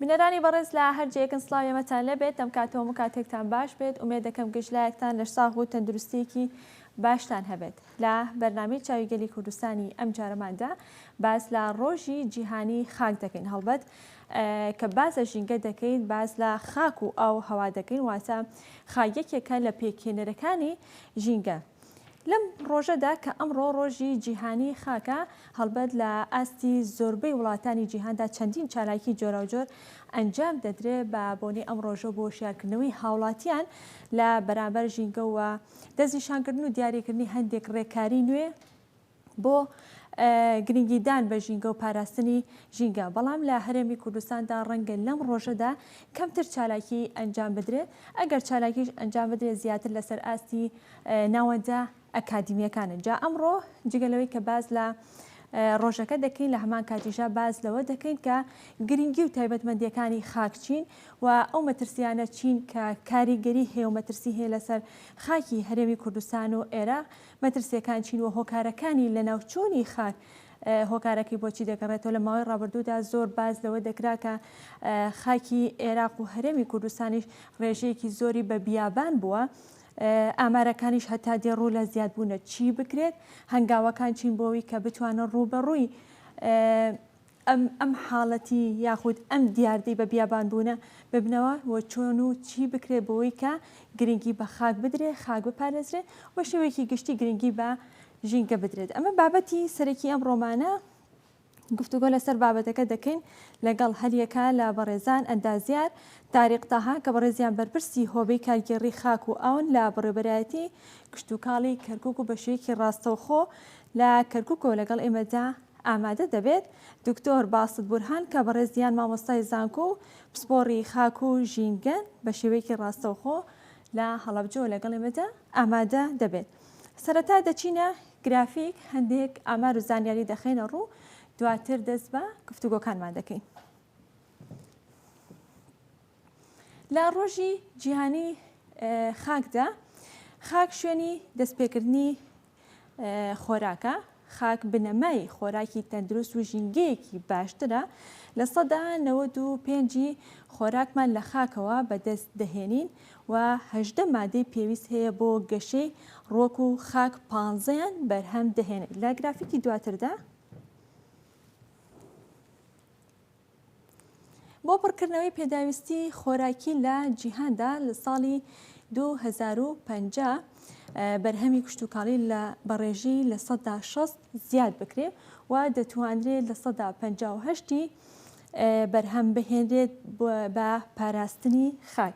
بینەرانی بەڕێز لە هەر جێیەکن سڵاوی ئێمەتان لێبێت ئەم کاتەوە هەموو کاتێکتان باش بێت ئومێد دەکەم گشت لایەکتان لەش ساغ و تەندروستیەکی باشتان هەبێت لە بەرنامەی چاوی گەلی کوردستانی ئەم جارەماندا باس لە ڕۆژی جیهانی خاک دەکەین هەڵبەت کە باس لە ژینگە دەکەین باس لە خاک و ئاو هەوا دەکەین واتە خاک یەکێکە لە پێکهێنەرەکانی ژینگە لەم ڕۆژەدا کە ئەمڕۆ ڕۆژی جیهانی خاکە، هەڵبەت لە ئاستی زۆربەی وڵاتانی جیهاندا چەندین چالاکی جۆراوجۆر ئەنجام دەدرێ بە بۆنەی ئەم ڕۆژە بۆ هۆشیارکردنەوەی هاوڵاتیان لە بەرامبەر ژینگە و دەستنیشانکردن و دیاریکردنی هەندێک ڕێکاری نوێ بۆ گرنگیدان بە ژینگە و پاراستنی ژینگە، بەڵام لە هەرێمی کوردستاندا ڕەنگە لەم ڕۆژەدا کەمتر چالاکی ئەنجام بدرێت، ئەگەر چالاکیش ئەنجام بدرێت زیاتر لەسەر ئاستی ناوەندە ئەکادیمییەکانن. جا ئەمڕۆ جگە لەوەی کە باس لە ڕۆژەکە دەکەین لە هەمان کاتیشا باس لەوە دەکەین کە گرنگی و تایبەتمەندییەکانی خاک چین و ئەو مەترسیانە چین کە کاریگەری هەیە و مەترسی هەیە لەسەر خاکی هەرێمی کوردستان و عێراق مەترسیەکان چین و هۆکارەکانی لەناوچوونی خاک هۆکارەکەی بۆچی دەگەڕێتەوە؟ لە ماوەی ڕابردوودا زۆر باس لەوە دەکرا کە خاکی عێراق و هەرێمی کوردستانیش ڕێژەیەکی زۆری بە بیابان بووە، ئامارەکانیش هەتا دێ ڕوو لە زیادبوونە، چی بکرێت؟ هەنگاوەکان چین بۆ ئەوی کە بتوانن ڕووبەڕووی ئەم ئەم حاڵەتی یاخود ئەم دیاردەی بە بیابان بوونە ببنەوە و چۆن و چی بکرێت بۆی کە گرنگی بە خاک بدرێ خاک بپارێزرێ و شێوەیەکی گشتی گرنگی بە ژینگە بدرێت ئەمە بابەتی سەرەکی ئەم ڕۆمانە گفتوگۆ لەسەر بابەتەکە دەکەین لەگەڵ هەریەکە لە بەڕێزان ئەندازیار تاریق تاها کە بەڕێزیان بەرپرسی هۆبەی کارگێڕی خاک و ئاون لە بەڕێوەبەرایەتی کشتوکاڵی کەرکوک و بەشێکی ڕاستەوخۆ لە کەرکوکەوە لەگەڵ ئێمەدا ئامادە دەبێت، دکتۆر باست بورهان کە بەڕێزیان مامۆستای زانکۆ و پسپۆڕی خاک و ژینگەن بە شێوەیەکی ڕاستەوخۆ لە هەڵەبجەوە لەگەڵ ئێمەدا ئامادە دەبێت. سەرەتا دەچینە گرافیک هەندێک ئامار و زانیاری دەخەینە ڕوو دواتر دەست بە گفتوگۆکانمان دەکەین. لە ڕۆژی جیهانی خاکدا خاک شوێنی دەستپێکردنی خۆراکە، خاک بنەمای خۆراکی تەندروست و ژینگەیەکی باشترە، 95% ی خۆراکمان لە خاکەوە بەدەست دەهێنین و 18 مادەی پێویست هەیە بۆ گەشەی ڕووەک و خاک پانزەیان بەرهەم دەهێنێت. لە گرافیکی دواتردا. بۆ پڕکردنەوەی پێداویستی خۆراکی لە جیهاندا لە ساڵی 2050 بەرهەمی کشتوکاڵی لە بەڕێژەی 60% زیاد بکرێت و دەتوانرێت 58% بەرهەم بهێنرێت بە پاراستنی خاک.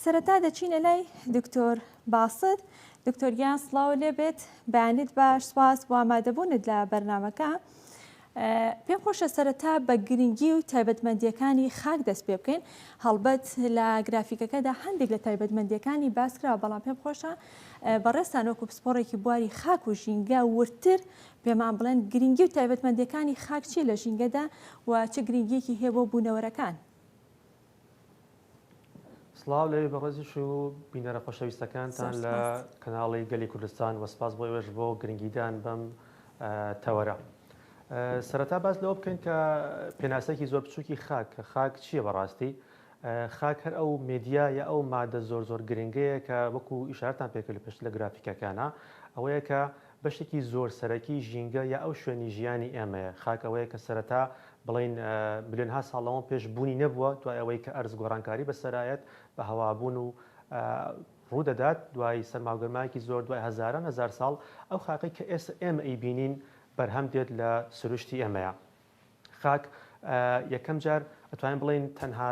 سەرەتا دەچینە لای دکتۆر باسط. دکتۆر گیان سڵاو لێبێت، بەیانیت باش، سوپاس بۆ ئامادەبوونت لە بەرنامەکە. پێم خۆشە سەرەتا بە گرنگی و تایبەتمەندییەکانی خاک دەست پێ بکەین، هەڵبەت لە گرافیکەکەدا هەندێک لە تایبەتمەندییەکانی باس کراوە، بەڵام پێم خۆشە بەڕێزتان وەکو پسپۆڕێکی بواری خاک و ژینگە وردتر پێمان بڵێن گرنگی و تایبەتمەندییەکانی خاک چییە لە ژینگەدا و چ گرنگییەکی هەیە بۆ بوونەوەرەکان؟ سڵاو لەوێ بەڕێزیش و بینەرە خۆشەویستەکانتان لە کەناڵی گەلی کوردستان و سپاس بۆ ئێوەش بۆ گرنگیدان بەم تەوەرە. سەرەتا باس لەوە بکەین کە پێناسەیەکی زۆر بچووکی خاک کە خاک چییە بەڕاستی خاک هەر ئەو مێدیا یا ئەو مادە زۆر زۆر گرنگەیە کە وەکو ئیشارەتان پێکرد لە پێشتر لە گرافیکەکانە ئەوەیە کە بەشێکی زۆر سەرەکی ژینگە یا ئەو شوێنی ژیانی ئێمەیە خاک ئەوەیە کە سەرەتا بڵێین ملیۆنها ساڵ لەوە پێش بوونی نەبووە دوای ئەوەی کە ئەرز گۆڕانکاری بەسەرایەت بە هەوابوون و ڕوودەدات دوای سەرماوگەرمایەکی زۆر دوای هەزاران هەزار ساڵ ئەو خاکەی کە ئێستا ئێمە ئەیبینین بەرهەم دێت لە سروشتی ئێمەیە. خاک یەکەم جار ئەتوانین بڵێین تەنها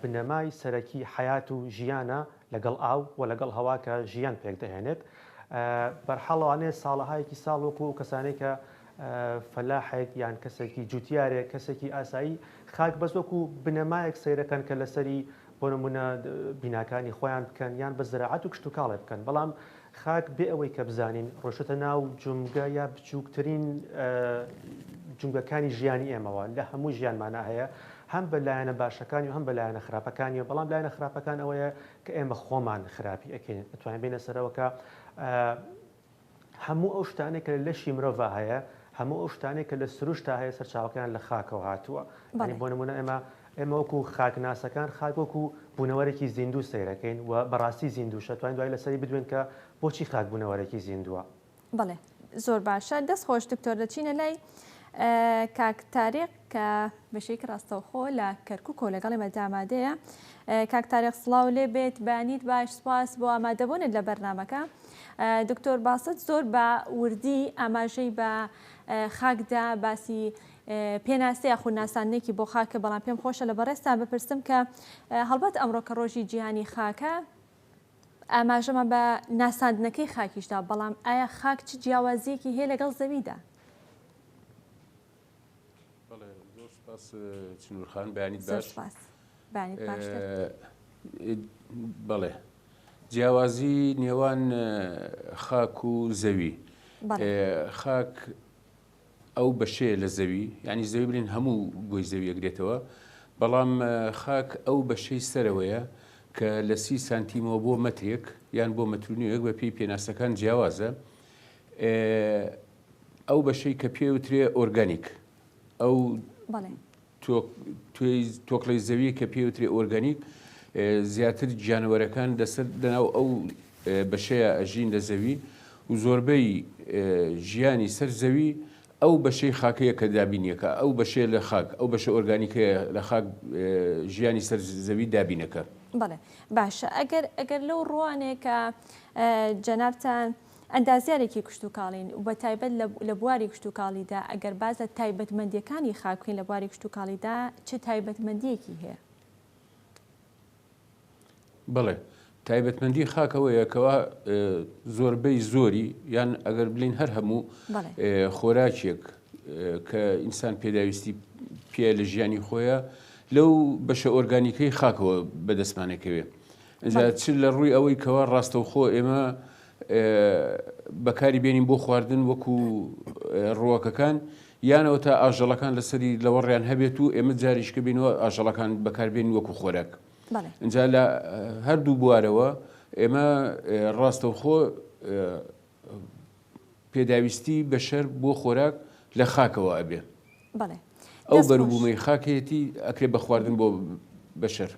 بنەمای سەرەکی حەیات و ژیانە لەگەڵ ئاو و لەگەڵ هەوا کە ژیان پێک دەهێنێت. بەرحاڵ لەوانەیە ساڵەهایەکی ساڵ وەکو ئەو کەسانەی کە فەلاحێک یان کەسێکی جوتیارێک کەسێکی ئاسایی خاک بەس وەکو بنەمایەک سەیرەکەن کە لەسەری بۆ نمونە بیناکانی خۆیان بکەن یان بە زراعەت و کشتوکاڵێ بکەن بەڵام خاک بێ ئەوەی کە بزانین ڕۆشتە ناو جومگە یا بچووکترین جومگەکانی ژیانی ئێمەوە لە هەموو ژیانمانە هەیە هەم بە لایەنە باشەکانی و هەم بە لایەنە خراپەکانی و بەڵام لایەنە خراپەکان ئەوەیە کە ئێمە خۆمان خراپی ئەکەین ئەتوانین بینە سەرەوە کە هەموو ئەو شتانەی کە لە لەشی مرۆڤا هەیە، هەموو ئەو شتانەی کە لە سروشتا هەیە سەرچاوەکەیان لە خاکەوە هاتووە. یانی بۆ نموونە ئێمە ئێمە وەکو خاکناسەکان خاک وەکو بوونەوەرێکی زیندوو سەیرەکەین و بەڕاستی زیندووشە، توانین دوایی لەسەری بدوێن کە بۆچی خاک بوونەوەرێکی زیندووە. بەڵێ زۆر باشە دەست خۆش دکتۆر دەچینە لای کاک تاریق کە بەشێکی ڕاستەوخۆ لە کەرکک و لەگەڵ ئێمە ئامادەیە کاک تاریق سڵاو لێ بێت بەیانیت باش سپاس بۆ ئامادەبوونت لە بەرنامەکە دکتۆر باست زۆر بە وردی ئاماژەی بە خاکدا باسی پێناسە یاخود ناساندنێکی بۆ خاکە بەڵام پێم خۆشە لە بەڕێزتان بپرسم کە هەڵبەت ئەمڕۆ کە ڕۆژی جیهانی خاکە ئاماژەمان بە ناساندنەکەی خاکیش دا، بەڵام ئایا خاک چ جیاوازییەکی هەیە لەگەڵ زەویدا؟ بەڵێ زۆر سپاس چنور خان بەیانیت زۆر باش. سپاس. بەیانیت باشتر. بەڵێ جیاوازی نێوان خاک و زەوی بەڵێ. خاک ئەو بەشەیە لە زەوی، یانی زەوی بلێن هەموو گۆی زەوی ئەگرێتەوە، بەڵام خاک ئەو بەشەی سەرەوەیە کە لە سی سانتیمەوە بۆ مەترێک یان بۆ مەتر و نیوێک بە پێی پێناسەکان جیاوازە ئەو بەشەی کە پێوترێ ئۆرگانیک ئەو تۆکڵەی زەویە کە پێوترێ ئۆرگانیک زیاتر گیانەوەرەکان لەسەر لەناو ئەو بەشەیە ئەژین لە زەوی و زۆربەی ژیانی سەر زەوی ئەو بەشەی خاکەیە کە دابینیەکە ئەو بەشەیە لە خاک ئەو بەشە ئۆرگانیکەیە لە خاک ژیانی سەر زەوی دابینەکە. بەڵێ باشە ئەگەر ئەگەر لەو ڕوانێ کە جەنابتان ئەندازیارێکی کشتوکاڵین و بەتایبەت لە بواری کشتوکاڵیدا ئەگەر باس لە تایبەتمەندییەکانی خاک بکەین لە بواری کشتوکاڵیدا چ تایبەتمەندییەکی هەیە؟ بەڵێ، تایبەتمەندی خاک ئەوەیە کەوا زۆربەی زۆری یان ئەگەر بلین هەر هەموو خۆراکێک کە ئینسان پێداویستی پێ لە ژیانی خۆیە لەو بەشە ئۆرگانیکەی خاکەوە بەدەستمانەکەوێ. ئینجا چ لە ڕووی ئەوەی کەوا ڕاستەوخۆ ئێمە بەکاری بێنین بۆ خواردن وەکو ڕووەکەکان یانەوە تا ئاژەڵەکان لەسەری لەوەڕیان هەبێت و ئێمە جاریشکە بینەوە ئاژەڵەکان بەکاربێن وەکو خۆراک ئینجا لە هەردوو بوارەوە ئێمە ڕاستەوخۆ پێداویستی بەشەر بۆ خۆراک لە خاکەوە ئەبێ. ئەو بەروبوومەی خاکەیەتی ئەکرێ بە خواردن بۆ بەشەر.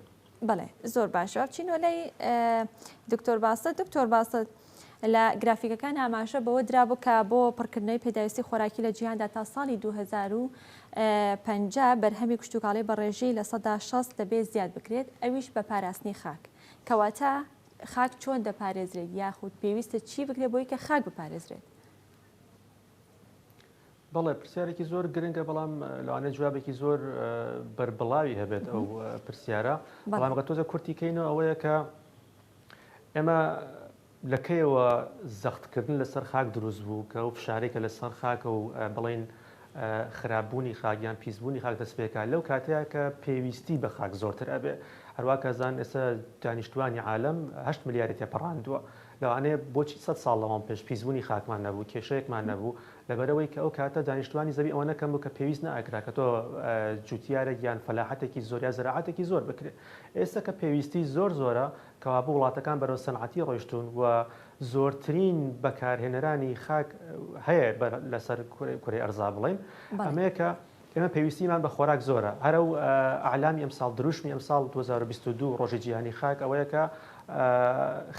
بەڵێ زۆر باشە با بچینەوە لای دکتۆر باست. دکتۆر باست لە گرافیکەکان ئاماژە بەوە درابوو کە بۆ پڕکردنەوەی پێداویستی خۆراکی لە جیهاندا تا ساڵی 2050 بەرهەمی کشتوکاڵی بە ڕێژەی 60% دەبێت زیاد بکرێت ئەویش بە پاراستنی خاک. کەواتە خاک چۆن دەپارێزرێت یاخود پێویستە چی بکرێت بۆی کە خاک بپارێزرێت؟ بەڵێ پرسیارێکی زۆر گرنگە بەڵام لەوانەیە جوابێکی زۆر بەربڵاوی هەبێت ئەو پرسیارە بەڵام گە تۆزە کورتی کەینەوە ئەوەیە کە ئێمە لە کەیەوە زەختکردن لەسەر خاک دروست بوو کە ئەو فشارێکە کە لەسەر خاکە و بڵین خراپبوونی خاک یان پیسبوونی خاک دەست پێکا لەو کاتەیە کە پێویستی بە خاک زۆرتر ئەبێ هەروا کە زان ئێستا دانیشتوانی عالەم 8 ملیاری تێپەڕاندووە لەوانەیە بۆچی سەد ساڵ لەوان پێش پیسبوونی خاکمان نەبوو کێشەیەکمان نەبوو لەبەرئەوەی کە ئەو کاتە دانیشتوانی زەوی ئەوەنە کەم بوو کە پێویست نەئەکرا کە تۆ جوتیارێک یان فەلاحەتێکی زۆر یا زەراعەتێکی زۆر بکرێ. ئێستا کە پێویستی زۆر زۆرە کەوابوو وڵاتەکان بەرەو سەنعەتی ڕۆیشتوون و زۆرترین بەکارهێنەرانی خاک هەیە لەسەر کورەی ئەرزا بڵێین ئەمەیە کە ئێمە پێویستیمان بە خۆراک زۆرە. هەر ئەو ئەعلامی ئەمساڵ، دروشمی ئەمساڵ 2022 ڕۆژی جیهانی خاک ئەوەیە کە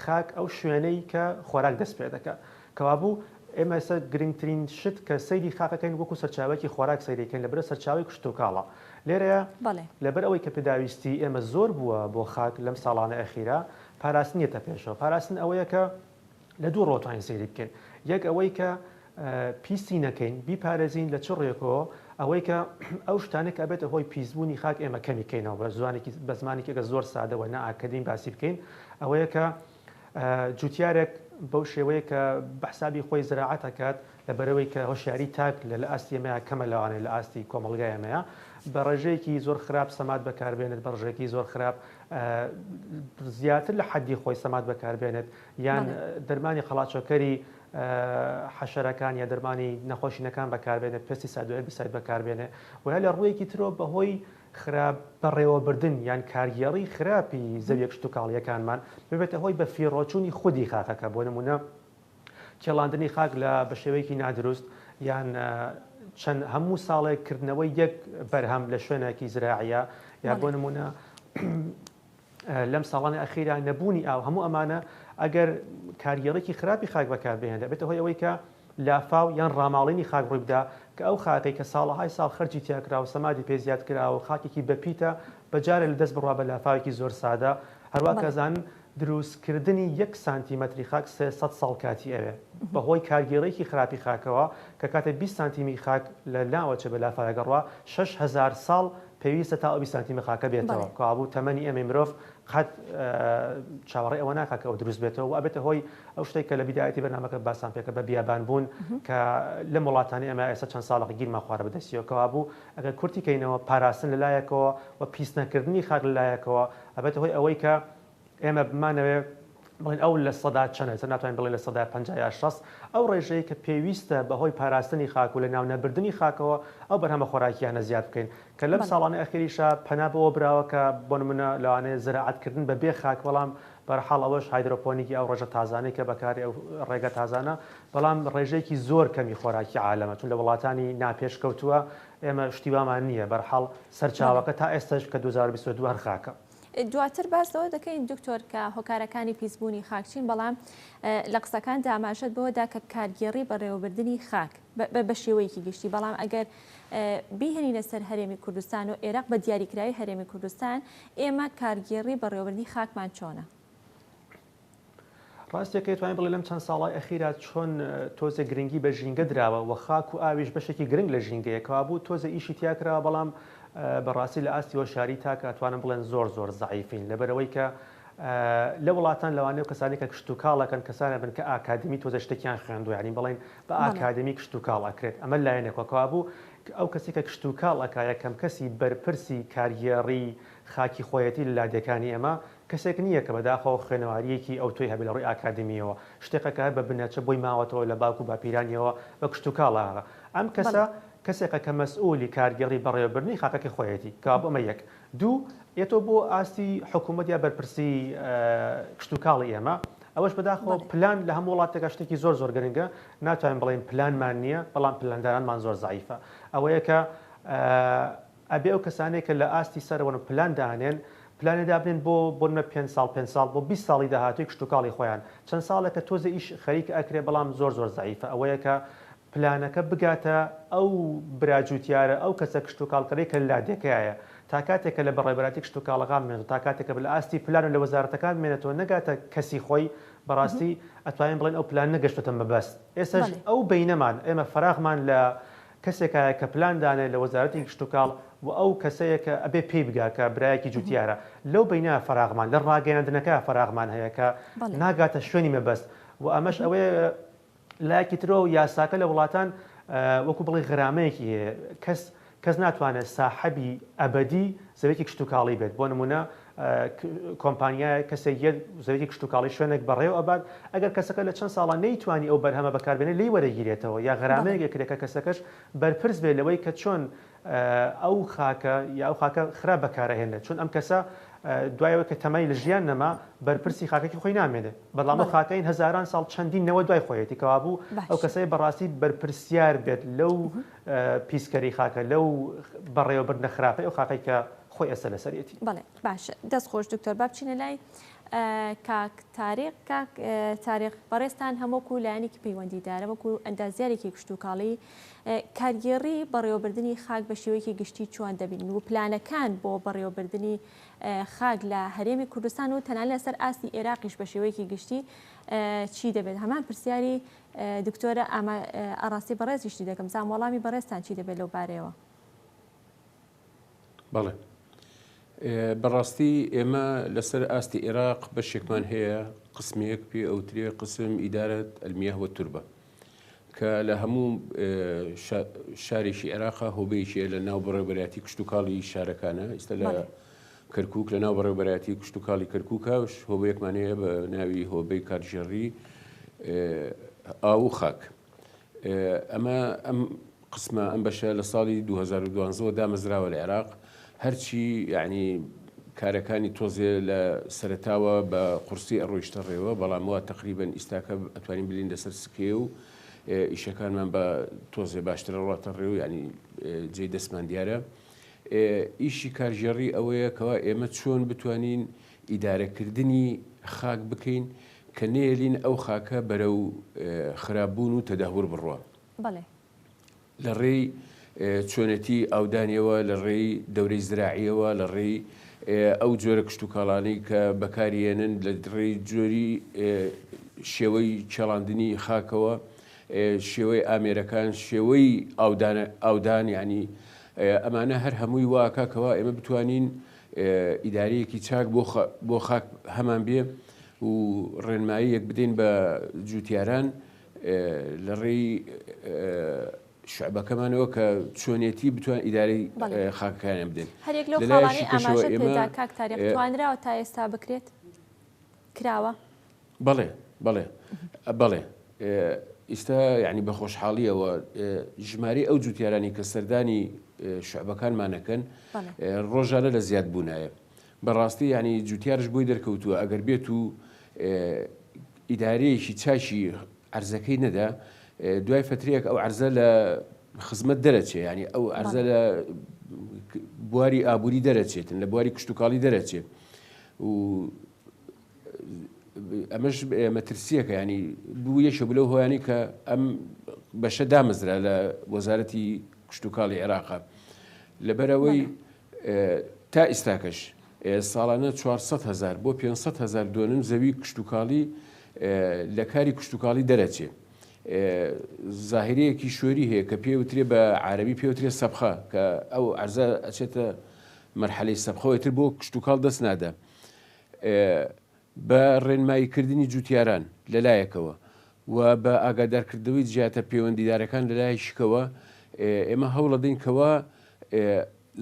خاک ئەو شوێنەی کە خۆراک دەست پێ دەکا. کەوابوو ئێمە ئێستا گرنگترین شت کە سەیری خاکەکەین وەکو سەرچاوەیەکی خۆراک سەیری کەین لەبەرە سەرچاوەی کشتوکاڵە لێرەیە لەبەر ئەوەی کە پێداویستی ئێمە زۆر بووە بۆ خاک لەم ساڵانە ئەخیرا پاراستن یەتە پێشەوە پاراستن ئەوەیە کە لە دوو ڕۆ توانین سەیری بکەین یەک ئەوەی کە پیسی نەکەین بیپارێزین لە چ ڕێکەوە ئەوەی کە ئەو شتانێک کە ئەبێتە هۆی پیسبوونی خاک ئێمە کەمی کەینەوە بە زوانێکی بە زمانێکی ئەگەر زۆر سادەوە نائاکەدیم باسی بکەین ئەوەیە کە جوتیارێک بەو شێوەیە کە بە حسابی خۆی زراعەت ئەکات لەبەرئەوەی کە هۆشیاری تاک لە لە ئاستی ئێمەیا کەمە لەوانەیە لە ئاستی کۆمەڵگای ئێمەیا بە ڕێژەیەکی زۆر خراپ سەماد بەکاربێنێت بە ڕژێکی زۆر خراپ زیاتر لە حەدی خۆی سەماد بەکاربێنێت یان دەرمانی قەڵاچۆکەری حەشەرەکان یا دەرمانی نەخۆشینەکان بەکاربێنێت pesticide و herbicide بەکاربێنێ و یا لە ڕوویەکی ترەوە بەهۆی خراپ بەڕێوەبردن یان کارگێڕی خراپی زەویە کشتوکاڵییەکانمان ببێتە هۆی بەفیڕۆچوونی خودی خاکەکە، بۆ نموونە کێڵاندنی خاک لە بە شێوەیەکی نادروست یان چەند هەموو ساڵێک کردنەوەی یەک بەرهەم لە شوێنێکی زراعیە. یا بۆ نمونە لەم ساڵانی ئەخیرا نەبوونی ئاو هەموو ئەمانە ئەگەر کارگێڕێکی خراپی خاک بەکاربهێنرێت ئەبێتە هۆی ئەوەی کە لافاو یان ڕاماڵینی خاک ڕووی بدا کە ئەو خاکەی کە ساڵەهای ساڵ خەرجی تیا کرا و سەمادی پێ زیاد کرا و خاکێکی بەپیتە بە جارێ لە دەست بڕوا بە لافاوێکی زۆر سادە هەروا کە ئەزانن دروست کردنی یەک سانتیمەتری خاک 300 ساڵ کاتی ئەوێ بەهۆی کارگێڕێکی خراپی خاکەوە کە کاتێ 20 سانتیمی خاک لە ناوەچێ بە لافاوێک ئەڕوا 6000 ساڵ پێویستە تا ئەو 20 سانتیمە خاکە بێتەوە کەوابوو تەمەنی ئێمەی مرۆڤ قەت چاوەڕێی ئەوە ناکات کە ئەو دروست بێتەوە و ئەبێتە هۆی ئەو شتێک کە لە بیدایەتی بەرنامەکە باسان پێکە بە بیابان بوون کە لەم وڵاتانی ئێمە ئێستا چەند ساڵێک گیرمان خوارە بەدەستیەوە کەوابوو ئەگەر کورتی کەینەوە پاراستن لەلایەکەوە و پیس نەکردنی خاک لەلایەکەوە ئەبێتە هۆی ئەوەی کە ئێمە بمانەوێ بڵێن ئەو لە سەدا چەنە ئێستا ناتوانین بڵێن لە سەدا 50 یا 60 ئەو ڕێژەیە کە پێویستە بەهۆی پاراستنی خاک و لە ناونەبردنی خاکەوە ئەو بەرهەمە خۆراکیانە زیاد بکەین کە لەم ساڵانەی ئەخیریشا پەنا بەوە براوە کە بۆ نمونە لەوانەیە زراعەت کردن بە بێ خاک بەڵام بەرحاڵ ئەوەش هایدرۆپۆنیکی ئەو ڕێژە تازانەی کە بەکاری ئەو ڕێگە تازانە بەڵام ڕێژەیەکی زۆر کەمی خۆراکی عالەمە چون لە وڵاتانی ناپێشکەوتووە ئێمە شتی وامان نییە بەرحاڵ سەرچاوەکە تا ئێستاش کە 2022 هەر خاکە. دواتر باس لەوە دەکەین دکتۆر کە هۆکارەکانی پیسبوونی خاک چین بەڵام لە قسەکاندا ئاماژەت بەوە دا کە کارگێڕی بەڕێوەبردنی خاک بە شێوەیەکی گشتی بەڵام ئەگەر بیهێنینە سەر هەرێمی کوردستان و ئێراق بە دیاریکراوی هەرێمی کوردستان ئێمە کارگێڕی بەڕێوەبردنی خاکمان چۆنە؟ ڕاستیەکەی توانین بڵێ لەم چەند ساڵای ئەخیرا چۆن تۆزێ گرنگی بە ژینگە دراوە و خاک و ئاویش بەشێکی گرنگ لە ژینگەیە کەوابوو تۆزێ ئیشی تیا کراوە بەڵام بەڕاستی لە ئاستی هۆشیاری تاک ئەتوانم بڵێن زۆر زۆر زەعیفین لەبەرئەوەی کە لە وڵاتان لەوانەیە و کەسانی کە کشتوکاڵ ئەکەن کەسانە بن کە ئاکادمی تۆزە شتێکیان خوێندووە یانی بڵێن بە ئاکادمی کشتوکاڵ ئەکرێت ئەمە لایەنێکەوە کەوابوو ئەو کەسی کە کشتوکاڵ ئەکا یەکەم کەسی بەرپرسی کارگێڕی خاکی خۆیەتی لە لادێکانی ئێمە کەسێک نییە کە بەداخەوە خوێنەوارییەکی ئەوتۆی هەبێ لە ڕووی ئاکادمییەوە شتێکە کە هەر بە بنەچە بۆی ماوەتەوە لە باوک و باپیرانیەوە بە کشتوکاڵ ئەم کەسە کەسێکە کە مەسئولی کارگێڕی بەڕێوەبردنی خاکەکەی خۆیەتی کەوابوو ئەمە یەک دوو، ئێتۆ بۆ ئاستی حکوومەت یا بەرپرسی کشتوکاڵی ئێمە، ئەوەش بەداخەوە پلان لە هەموو وڵاتێکا شتێکی زۆر زۆر گرنگە، ناتوانین بڵێین پلانمان نییە، بەڵام پلاندانانمان زۆر زەعیفە. ئەوەیە کە ئەبێ ئەو کەسانەی کە لە ئاستی سەرەوەن و پلان دانێن، پلانێ دابنێن بۆ بۆ نمونە پێنج ساڵ پێنج ساڵ بۆ 20 ساڵی داهاتووی کشتوکاڵی خۆیان. چەند ساڵێکە تۆزێ ئیش خەریکە ئەکرێ بەڵام زۆر زۆر زەعیفە. ئەوەیە کە پلانەکە بگاتە ئەو برا جوتیارە، ئەو کەسە کشتوکاڵکەرەی کە لە لادێکەیایە. تا کاتێک کە لە بەڕێوەبەرایەتی کشتوکاڵەکان بمێنێتەوە، تا کاتێک کە لە ئاستی پلان و لە وەزارەتەکان بمێنێتەوە نەگاتە کەسی خۆی، بەڕاستی ئەتوانین بڵێین ئەو پلانە نەگەشتۆتە مەبەست. ئێستاش ئەو بەینەمان، ئێمە فەراغمان لە کەسێکایە کە پلان دانێ لە وەزارەتی کشتوکاڵ و ئەو کەسەیە کە ئەبێ پێی بگا کە برایەکی جوتیارە. لەو بەینە فەراغمان، لە ڕاگەیاندنەکە فەراغمان هەیە کە ناگاتە شوێنی مەبەست و ئەمەش ئەوەیە لایەکی ترەوە یاساکە لە وڵاتان وەکو بڵێی غرامەیەکی هەیە کەس کەس ناتوانێت ساحەبی ئەبەدی زەویەکی کشتوکاڵی بێت بۆ نمونە کۆمپانیایە کەسێک یەت زەویەکی کشتوکاڵی شوێنێک بەڕێوە ئەبات ئەگەر کەسەکە لە چەند ساڵان نەیتوانی ئەو بەرهەمە بەکاربێنێ لێی وەرەگیرێتەوە یا غرامەیەک ئەکرێت کە کەسەکەش بەرپرس بێت لەوەی کە چۆن ئەو خاکە یا ئەو خاکە خراپ بەکارئەهێنرێت چون ئەم کەسە دوای ئەوەی کە تەمای لە ژیان نەما بەرپرسی خاکەکی خۆی نامێنێ بەڵام ئەو خاکەین هەزاران ساڵ چەندین نەوە دوای خۆیەتی کەوابوو ئەو کەسەی بەڕاستی بەرپرسیار بێت لەو پیسکەری خاکە لەو بەڕێوەبردنە خراپەی ئەو خاکەی کە خۆی ئێستا لەسەرێتی. بەڵێ باشە دەست خۆش دکتۆر با بچینە لای کاک تاریق کاک تاریق بەڕێزتان هەم وەکو لایەنێکی پەیوەندیدارە وەکو ئەندازیارێکی کشتوکاڵی کارگێڕی بەڕێوەبردنی خاک بە شێوەیەکی گشتی چۆن دەبینن و پلانەکان بۆ بەڕێوەبردنی خاک لە هەرێمی کوردستان و تەنانەت لەسەر ئاستی ئێراقیش بە شێوەیەکی گشتی چی دەبێت هەمان پرسیاری دکتۆرە ئاڕاستی بەڕێزیشتی دەکەم زام وەڵامی بەڕێزتان چی دەبێت لەو بارەیەوە؟ بەڵێ بەڕاستی ئێمە لەسەر ئاستی عێراق بەشێکمان هەیە قسمێک پێ ئەوترێ قسم ئیدارەت المیاه والتربە کە لە هەموو شارێکی عێراقا هۆبەیەکی لە ناو بەڕێوەبەرایەتی کشتوکاڵی شارەکانە ئیستا لە کەرکک لە ناو بەڕێوەبەرایەتی کشتوکاڵی کەرکوکە هۆبەیەکمان هەیە بە ناوی هۆبەی کارگێڕی ئاو و خاک ئەمە ئەم قسمە ئەم بەشە لە ساڵی 2012 وە دامەزراوە لە عێراق هەرچی یعنی کارەکانی تۆزێ لە سەرەتاوە بە قورسی ئەڕۆیشتە ڕێوە بەڵام وا تەقریبەن ئیستاکە ئەتوانین بلین لەسەر سکێ و ئیشەکانمان بە تۆزێ باشترە ڕاتە ڕێ و یعنی جێی دەستمان دیارە. ئیشی کارگێڕی ئەوەیە کەوا ئێمە چۆن بتوانین ئیدارەکردنی خاک بکەین کە نەیەلین ئەو خاکە بەرەو خراپبوون و تەدەهور بڕوا. بەڵێ. لە ڕێی چۆنێتی ئاودانیەوە، لە ڕێی دەورەی زراعیەوە، لە ڕێی ئەو جۆرە کشتوکاڵانەی کە بەکاریێنن، لە ڕێی جۆری شێوەی کێڵاندنی خاکەوە، شێوەی ئامێرەکان، شێوەی ئاودان ئاودان یانی ئەمانە هەر هەمووی واکا کەوا ئێمە بتوانین ئیدارەیەکی چاک بۆ بۆ خاک هەمان بێ و ڕێنماییەک بدەین بە جوتیاران لە ڕێی شعبەکەمانەوە کە چۆنێتی بتوان ئیدارەی خاکەکانیان بدەین. هەرێک لەو خاڵانەی ئاماژەت پێدا کاک تاریق توانراوە تا ئێستا بکرێت؟ کراوە؟ بەڵێ بەڵێ بەڵێ ئیستا یعنی بە خۆشحاڵیەوە ژمارەی ئەو جوتیارانی کە سەردانی شعبەکانمانەکەن ڕۆژانە لە زیاد بوونایە بەڕاستی یعنی جوتیارش بۆی دەرکەوتووە ئەگەر بێت و ئیدارەیەکی چاکی عەرزەکەی نەدا دوای فترەیەک ئەو عەرزە لە خزمەت دەرەچێ ینی ئەو عەرزە لە بواری ئابووری دەرەچێتن لە بواری کشتتوکاڵی دەرەچێت و ئەمەش مەترسیەکە ینی بوو یەکێ بوو لەو هۆیانی کە ئەم بەشە دامەزرا لە وەزارەتی کشتتوکاڵی عێراقا لەبەرەوەی تا ئیستاکەش ساڵانە 400 هزار بۆ 500 هزار دۆنم زەوی کشتتوکاڵی لە کاری کشتتوکاڵی دەرەچێ زاهرەیەکی شۆری هەیە کە پێوترێ بە عربی پێوترێ سەبخە کە ئەو عرزە ئەچێتە مەرحەلەی سەبخەوە تر بۆ کشتتوکاڵ دەست نادا بە ڕێنماییکردنی جوتیاران لەلایەکەوە و بە ئاگادارکردنەوەی جیاتە پەیوەندیدارەکان لەلایەکیکەوە ئێمە هەوڵەدەین کەوا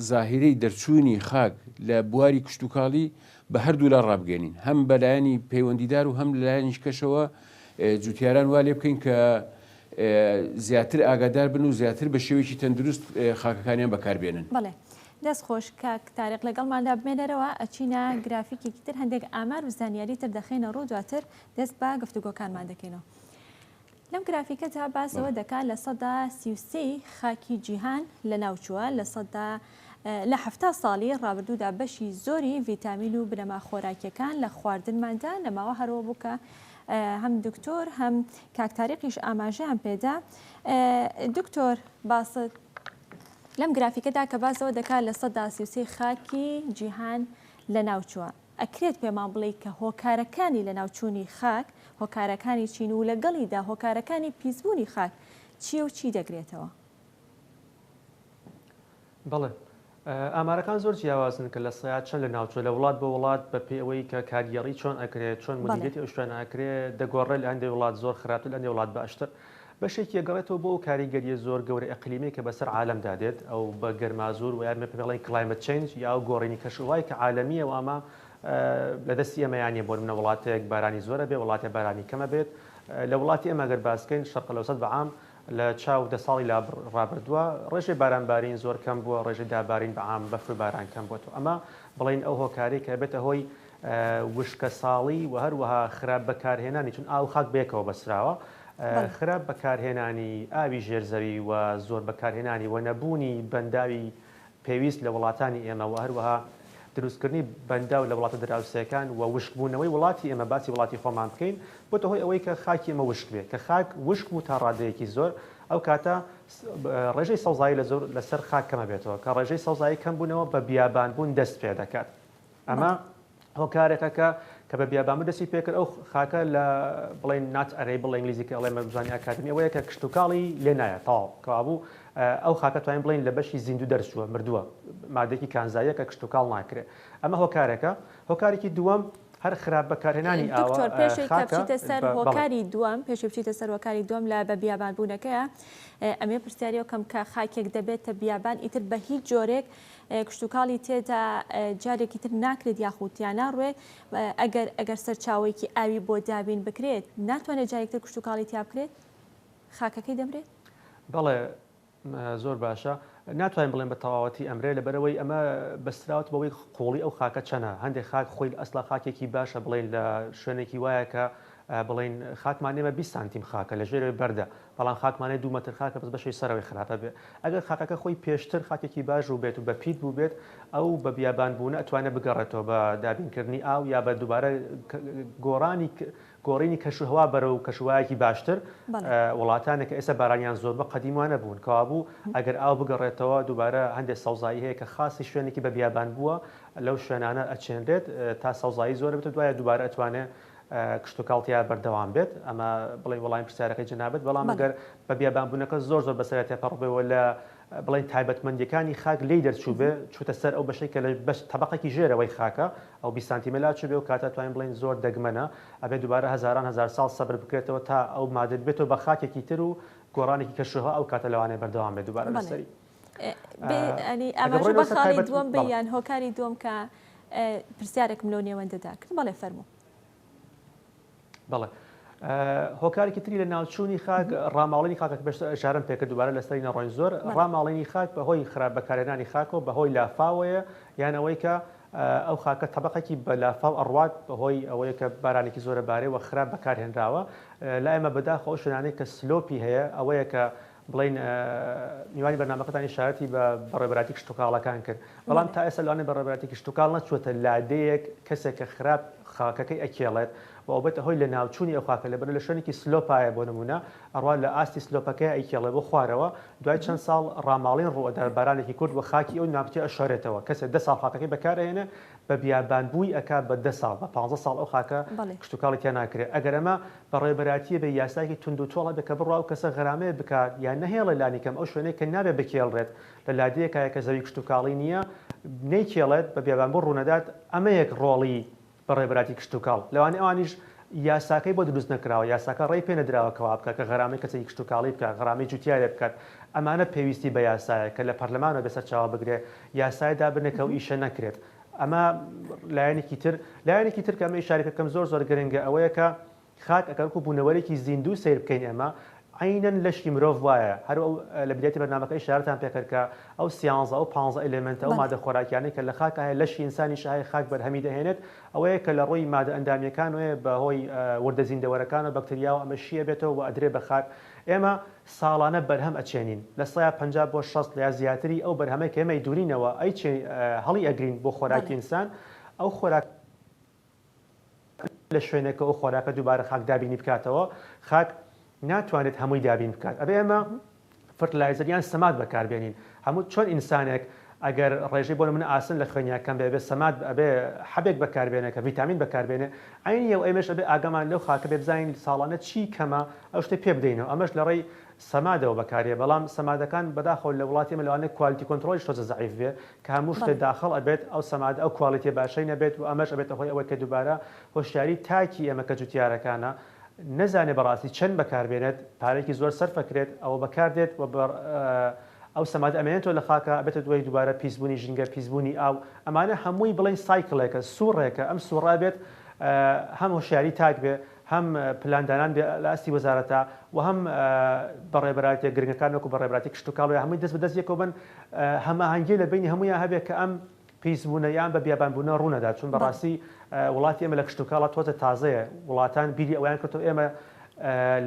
زاهیرەی دەرچوونی خاک لە بواری کشتوکاڵی بە هەردوولا ڕابگەێنین هەم بەلایەنی پەیوەندیدار و هەم لەلایەنیش کەشەوە جوتیاران وا لێ بکەین کە زیاتر ئاگادار بن و زیاتر بە شێوەیەکی تەندروست خاکەکانیان بەکاربێنن. بەڵێ دەست خۆش کاک تاریق لەگەڵماندا بمێنەرەوە ئەچینە گرافیکێکی تر هەندێک ئامار و زانیاری تر دەخەینە ڕوو دواتر دەست بە گفتوگۆکانمان دەکەینەوە. لەم گرافیکەدا باس لەوە دەکات 33% ی خاکی جیهان لەناوچووە، لە 70% ساڵی ڕابردوودا بەشی زۆری ڤیتامین و بنەما خۆراکیەکان لە خواردنماندا نەماوە هەروە بوو کە هەم دکتۆر هەم کاک تاریقیش ئاماژەیان پێدا دکتۆر باست لەم گرافیکەدا کە باس لەوە دەکات 33% خاکی جیهان لەناوچووە ئەکرێت پێمان بڵێی کە هۆکارەکانی لەناوچوونی خاک هۆکارەکانی چین و لەگەڵیدا هۆکارەکانی پیسبوونی خاک چییە و چی دەگرێتەوە؟ بەڵێ. ئامارەکان زۆر جیاوازن کە لە سەیا چەند لە ناوچووە لە وڵات بۆ وڵات بە پێی ئەوەی کە کارگێڕی چۆن ئەکرێت چۆن مدیریەتی ئەو شوێنە ئەکرێ دەگۆڕێت لە هەندێک وڵات زۆر خراپتر لە هەندێک وڵات باشتر. بەشێکی ئەگەڕێتەوە بۆ ئەو کاریگەرییە زۆر گەورە ئیقلیمیەی کە بەسەر عالەمدا دێت، ئەو بە گەرمازور و یا پێ بڵێین climate change یا ئەو گۆڕینی کەشوهەوای کە عالەمییە و ئەمە لە دەستی ئێمەیا نییە، بۆ نمونە وڵاتێک بارانی زۆرە بێ وڵاتێ بارانی کەمە بێت، لە وڵاتی ئێمە گەر باس کەین شەرق الاوسط بە عام لە چاو دە ساڵی لا ڕابردووە ڕێژەی باران بارین زۆر کەم بووە، ڕێژەی دابارین بە عام بەفر و باران کەم بووەتەوە ئەمە بڵێین ئەو هۆکارەی کە ئەبێتە هۆی وشکەساڵی و هەروەها خراپ بەکارهێنانی چون ئاو و خاک بەیەکەوە بەستراوە خراپ بەکارهێنانی ئاوی ژێر زەوی و زۆر بەکارهێنانی و نەبوونی بەنداوی پێویست لە وڵاتانی ئێمە و هەروەها دروستکردنی بەنداو لە وڵاتە دراوسێکان و وشکبوونەوەی وڵاتی ئێمە باسی وڵاتی خۆمان بکەین بۆتە هۆی ئەوەی کە خاکی ئێمە وشک بێت کە خاک وشک بوو تا ڕادەیەکی زۆر ئەو کاتە ڕێژەی سەوزایی لە زۆر لەسەر خاک کەمە بێتەوە کە ڕێژەی سەوزایی کەم بوونەوە بە بیابانبوون دەست پێ دەکات ئەمە هۆکارێکە کە کە بە بیابانبوون دەستی پێکرد ئەو خاکە لە بڵێن not arable لە ئینگلیزی کە ئەڵێن بە زمانی ئەکادمی ئەوەیە کە کشتوکاڵی لێ نایە تەواو کەوابوو ئەو خاکە توانین بڵێین لە بەشی زیندوو دەرچووە مردووە مادەیەکی کانزاییە کە کشتوکاڵ ناکرێ ئەمە هۆکارێکە هۆکارێکی دووەم هەر خراپ بەکارهێنانی ئاوە دکتۆر پێشێک کە خاکە بچیتە سەر بەڵێ هۆکاری دووەم پێشێ بچیتە سەر هۆکاری دووەم لە بە بیابان بوونەکەیە ئەمێ پرسیاریەوە کەم کە خاکێک دەبێتە بیابان ئیتر بە هیچ جۆرێک کشتوکاڵی تێدا جارێکی تر ناکرێت یاخود تیا ناڕوێت، ئەگەر ئەگەر سەرچاوەیەکی ئاوی بۆ دابین بکرێت ناتوانێت جارێکی تر کشتوکاڵی تیا بکرێت؟ خاکەکەی دەمرێت؟ بەڵێ زۆر باشە ناتوانین بڵێن بە تەواوەتی ئەمرێ لەبەرەوەی ئەمە بەستراوەت بەوەی قوڵی ئەو خاکە چەنە هەندێک خاک خۆی ئەسلا خاکێکی باشە بڵێن لە شوێنێکی وایە کە. بڵێین خاکمان ئێمە 20 سانتیم خاکە لە ژێرەوەی بەردە بەڵام خاکمانەی دوو مەتر خاکە بەس بەشی سەرەوەی خراپە بێ ئەگەر خاکەکە خۆی پێشتر خاکێکی باش بوو بێت و بە پیت بوو بێت ئەو بە بیابان بوونە ئەتوانێت بگەڕێتەوە بە دابینکردنی ئاو یا بە دووبارە گۆڕانی گۆڕینی کەشوهەوا بەرەو کەشوهەوایەکی باشتر، وڵاتانێک کە ئێستا بارانیان زۆر بووە قەدیم وا نەبوون، کەوابوو ئەگەر ئاو بگەڕێتەوە دووبارە هەندێک سەوزایی هەیە کە خاسی شوێنێکی بە بیابان بووە لەو شوێنانە ئەچێنرێت تا سەوزایی زۆر بێت و دوایە دووبارە ئەتوانێ کشتوکاڵ تیا بەردەوام بێت. ئەمە بڵێین وەڵامی پرسیارەکەی جەنابت، بەڵام ئەگەر بە بیابانبوونەکە زۆر زۆر بەسەریا تێپەڕ بێ و لە بڵێین تایبەتمەندیەکانی خاک لێی دەرچووبێ، چووتە سەر ئەو بەشەی کە لە بەش تەبەقێکی ژێرەوەی خاکە، ئەو 20 سانتیمە لاچووبێ ئەو کاتە ئەتوانین بڵێین زۆر دەگمەنە، ئەبێ دووبارە هەزاران هەزار ساڵ سەبر بکرێتەوە تا ئەو مادە ببێتەوە بە خاکێکی تر و گۆڕانێکی کەشوهەوا ئەو کاتە لەوانەیە بەردەوام بێت دووبارە لەسەری. ئەنی ئاماژە بە خاڵی دووەم بێ یان هۆکاری دووەم کە پرسیارێکم لەو نێوەندەدا کرد بەڵێ فەرموو. بەڵێ. هۆکارێکی تری لە ناوچوونی خاک ڕاماڵینی خاکە پێشتر ئشارەم پێکرد دووبارە لەسەری نەڕۆین زۆر ڕاماڵینی خاک بەهۆی خراپ بەکارهێنانی خاکەوە بەهۆی لافاوەیە یان ئەوەی کە ئەو خاکە تەبقێکی بە لافاو ئەڕوات بەهۆی ئەوەیە کە بارانێکی زۆرە بارێ و خراپ بەکارهێنراوە لای ئێمە بەداخەوە ئەو شوێنانەی کە slope ی هەیە ئەوەیە کە بڵێین میوانی بەرنامەکەتان ئیشارەتی بە بەڕێوەبەرایەتی کشتوکاڵەکان کرد، بەڵام تا ئێستا لەوانەیە بەڕێوەبەرایەتی کشتوکاڵ نەچووەتە لادێیەک کەسێک کە خراپ خاکەکەی ئەکێڵێت و ئەوبێتە هۆی لەناوچوونی ئەو خاکە لەبەر لە شوێنێکی slope ایە بۆ نموونە ئەڕوا لە ئاستی slope ەکەی ئەیکێڵێ بۆ خوارەوە دوای چەند ساڵ ڕاماڵین ڕووئەدات بارانێکی کورت و خاکی ئەو ناوچەیە ئەشۆرێتەوە کەسێ دە ساڵ خاکەکەی بەکارئەهێنێ بە بیابانبووی ئەکا بە دە ساڵ بە پانزە ساڵ ئەو خاکە کشتوکاڵی تیا ناکرێ ئەگەر ئەمە بەڕێوەبەرایەتییە بێ یاسایەکی توندوتۆڵ هەبێ کە بڕوا ئەو کەسە غەرامەیە بکات یان نەهێڵێ لانیکەم ئەو شوێنەی کە نابێ بکێڵرێت لە لادێیەکایە کە زەوی کشتوکاڵی نییە نەیکێڵێت بە بیابانبوون ڕوونەدات ئەمەیەک ڕۆڵی بەڕێوەبەرایەتی کشتوکاڵ لەوانەیە ئەوانیش یاساکەی بۆ دروست نەکراوە یاساکە ڕێی پێ نەدراوە کە وا بکات کە غەرامەی کەسێکی کشتوکاڵی بکات غەرامەی جوتیارێ بکات ئەمانە پێویستی بە یاسایە کە لە پەرلەمانەوە بێ سەرچاوە بگرێ یاسای دابنێ کە ئەو ئیشە نەکرێت ئەمە لایەنێکی تر، لایەنێکی تر کە ئەمە ئیشارەی پێ بکەم زۆر زۆر گرنگە ئەوەیە کە خاک ئەگەر وەکو بوونەوەرێکی زیندوو سەیر بکەین ئێمە عەینەن لەشی مرۆڤ وایە هەر ئەو لە بدایەتی بەرنامەکە ئیشارەتان پێ کرد کە ئەو سیانزە ئەو پانزە element ە ئەو مادە خۆراکیانەی کە لە خاکا هەیە لەشی ئینسانیش هەیە خاک بەرهەمی دەهێنێت ئەوەیە کە لە ڕووی مادە ئەندامییەکانەوەیە بە هۆی وردە زیندەوەرەکان و بەکتریاوە ئەمە شی ئەبێتەوە و ئەدرێ بە خاک ئێمە ساڵانە بەرهەم ئەچێنین، لە سەیا 50 بۆ 60 یا زیاتری ئەو بەرهەمەی کە ئێمە ئەیدورینەوە ئەیچێ هەڵی ئەگرین بۆ خۆراکی ئینسان، ئەو خۆراکە لە شوێنێک کە ئەو خۆراکە دووبارە خاک دابینی بکاتەوە، خاک ناتوانێت هەمووی دابین بکات، ئەبێ ئێمە fertilizer یان سەماد بەکاربێنین، هەموو چۆن ئینسانێک ئەگەر ڕێژەی بۆ نمونە ئاسن لە خوێنیا کەم بێ ئەبێ سەماد ئەبێ حەبێک بەکاربێنێ کە ڤیتامین بەکاربێنێ عەینی ئەو ئێمەش ئەبێ ئاگامان لەو خاکە بێ بزانین ساڵانە چی کەمە ئەو شتەی پێ بدەینەوە ئەمەش لە ڕێی سەمادەوە بەکاریە بەڵام سەمادەکان بەداخەوە لە وڵاتی ئێمە لەوانەیە quality control یش تۆزە زەعیف بێ کە هەموو شتێ داخڵ ئەبێت ئەو سەمادە ئەو quality ە باشەی نەبێت و ئەمەش ئەبێتە هۆی ئەوەی کە دووبارە هۆشیاری تاکی ئێمە کە جوتیارەکانە نەزانێ بەڕاستی چەند بەکار بێنێت پارەیەکی زۆر سەرف ئەکرێت ئەوە بەکار دێت و ئەو سەمادە ئەمێنێتەوە لە خاکا ئەبێتە دوای دووبارە پیسبوونی ژینگە پیسبوونی ئاو ئەمانە هەمووی بڵێین cycle ێکە سوڕێکە ئەم سوڕە ئەبێت هەم هۆشیاری تاک بێ هەم پلاندانان بێ لە ئاستی وەزارەتا و هەم بەڕێوەبەرایەتیە گرنگەکان وەکو بەڕێوەبەرایەتی کشتوکاڵ و هەمووی دەست بە دەست یەکەوە بن هەماهەنگی لە بەینی هەموویان هەبێ کە ئەم پیس بوونە یان بە بیابان بوونە ڕوونەدات چون بەڕاستی وڵاتی ئێمە لە کشتوکاڵا تۆزێ تازەیە وڵاتان بیری ئەوەیان کردەوە ئێمە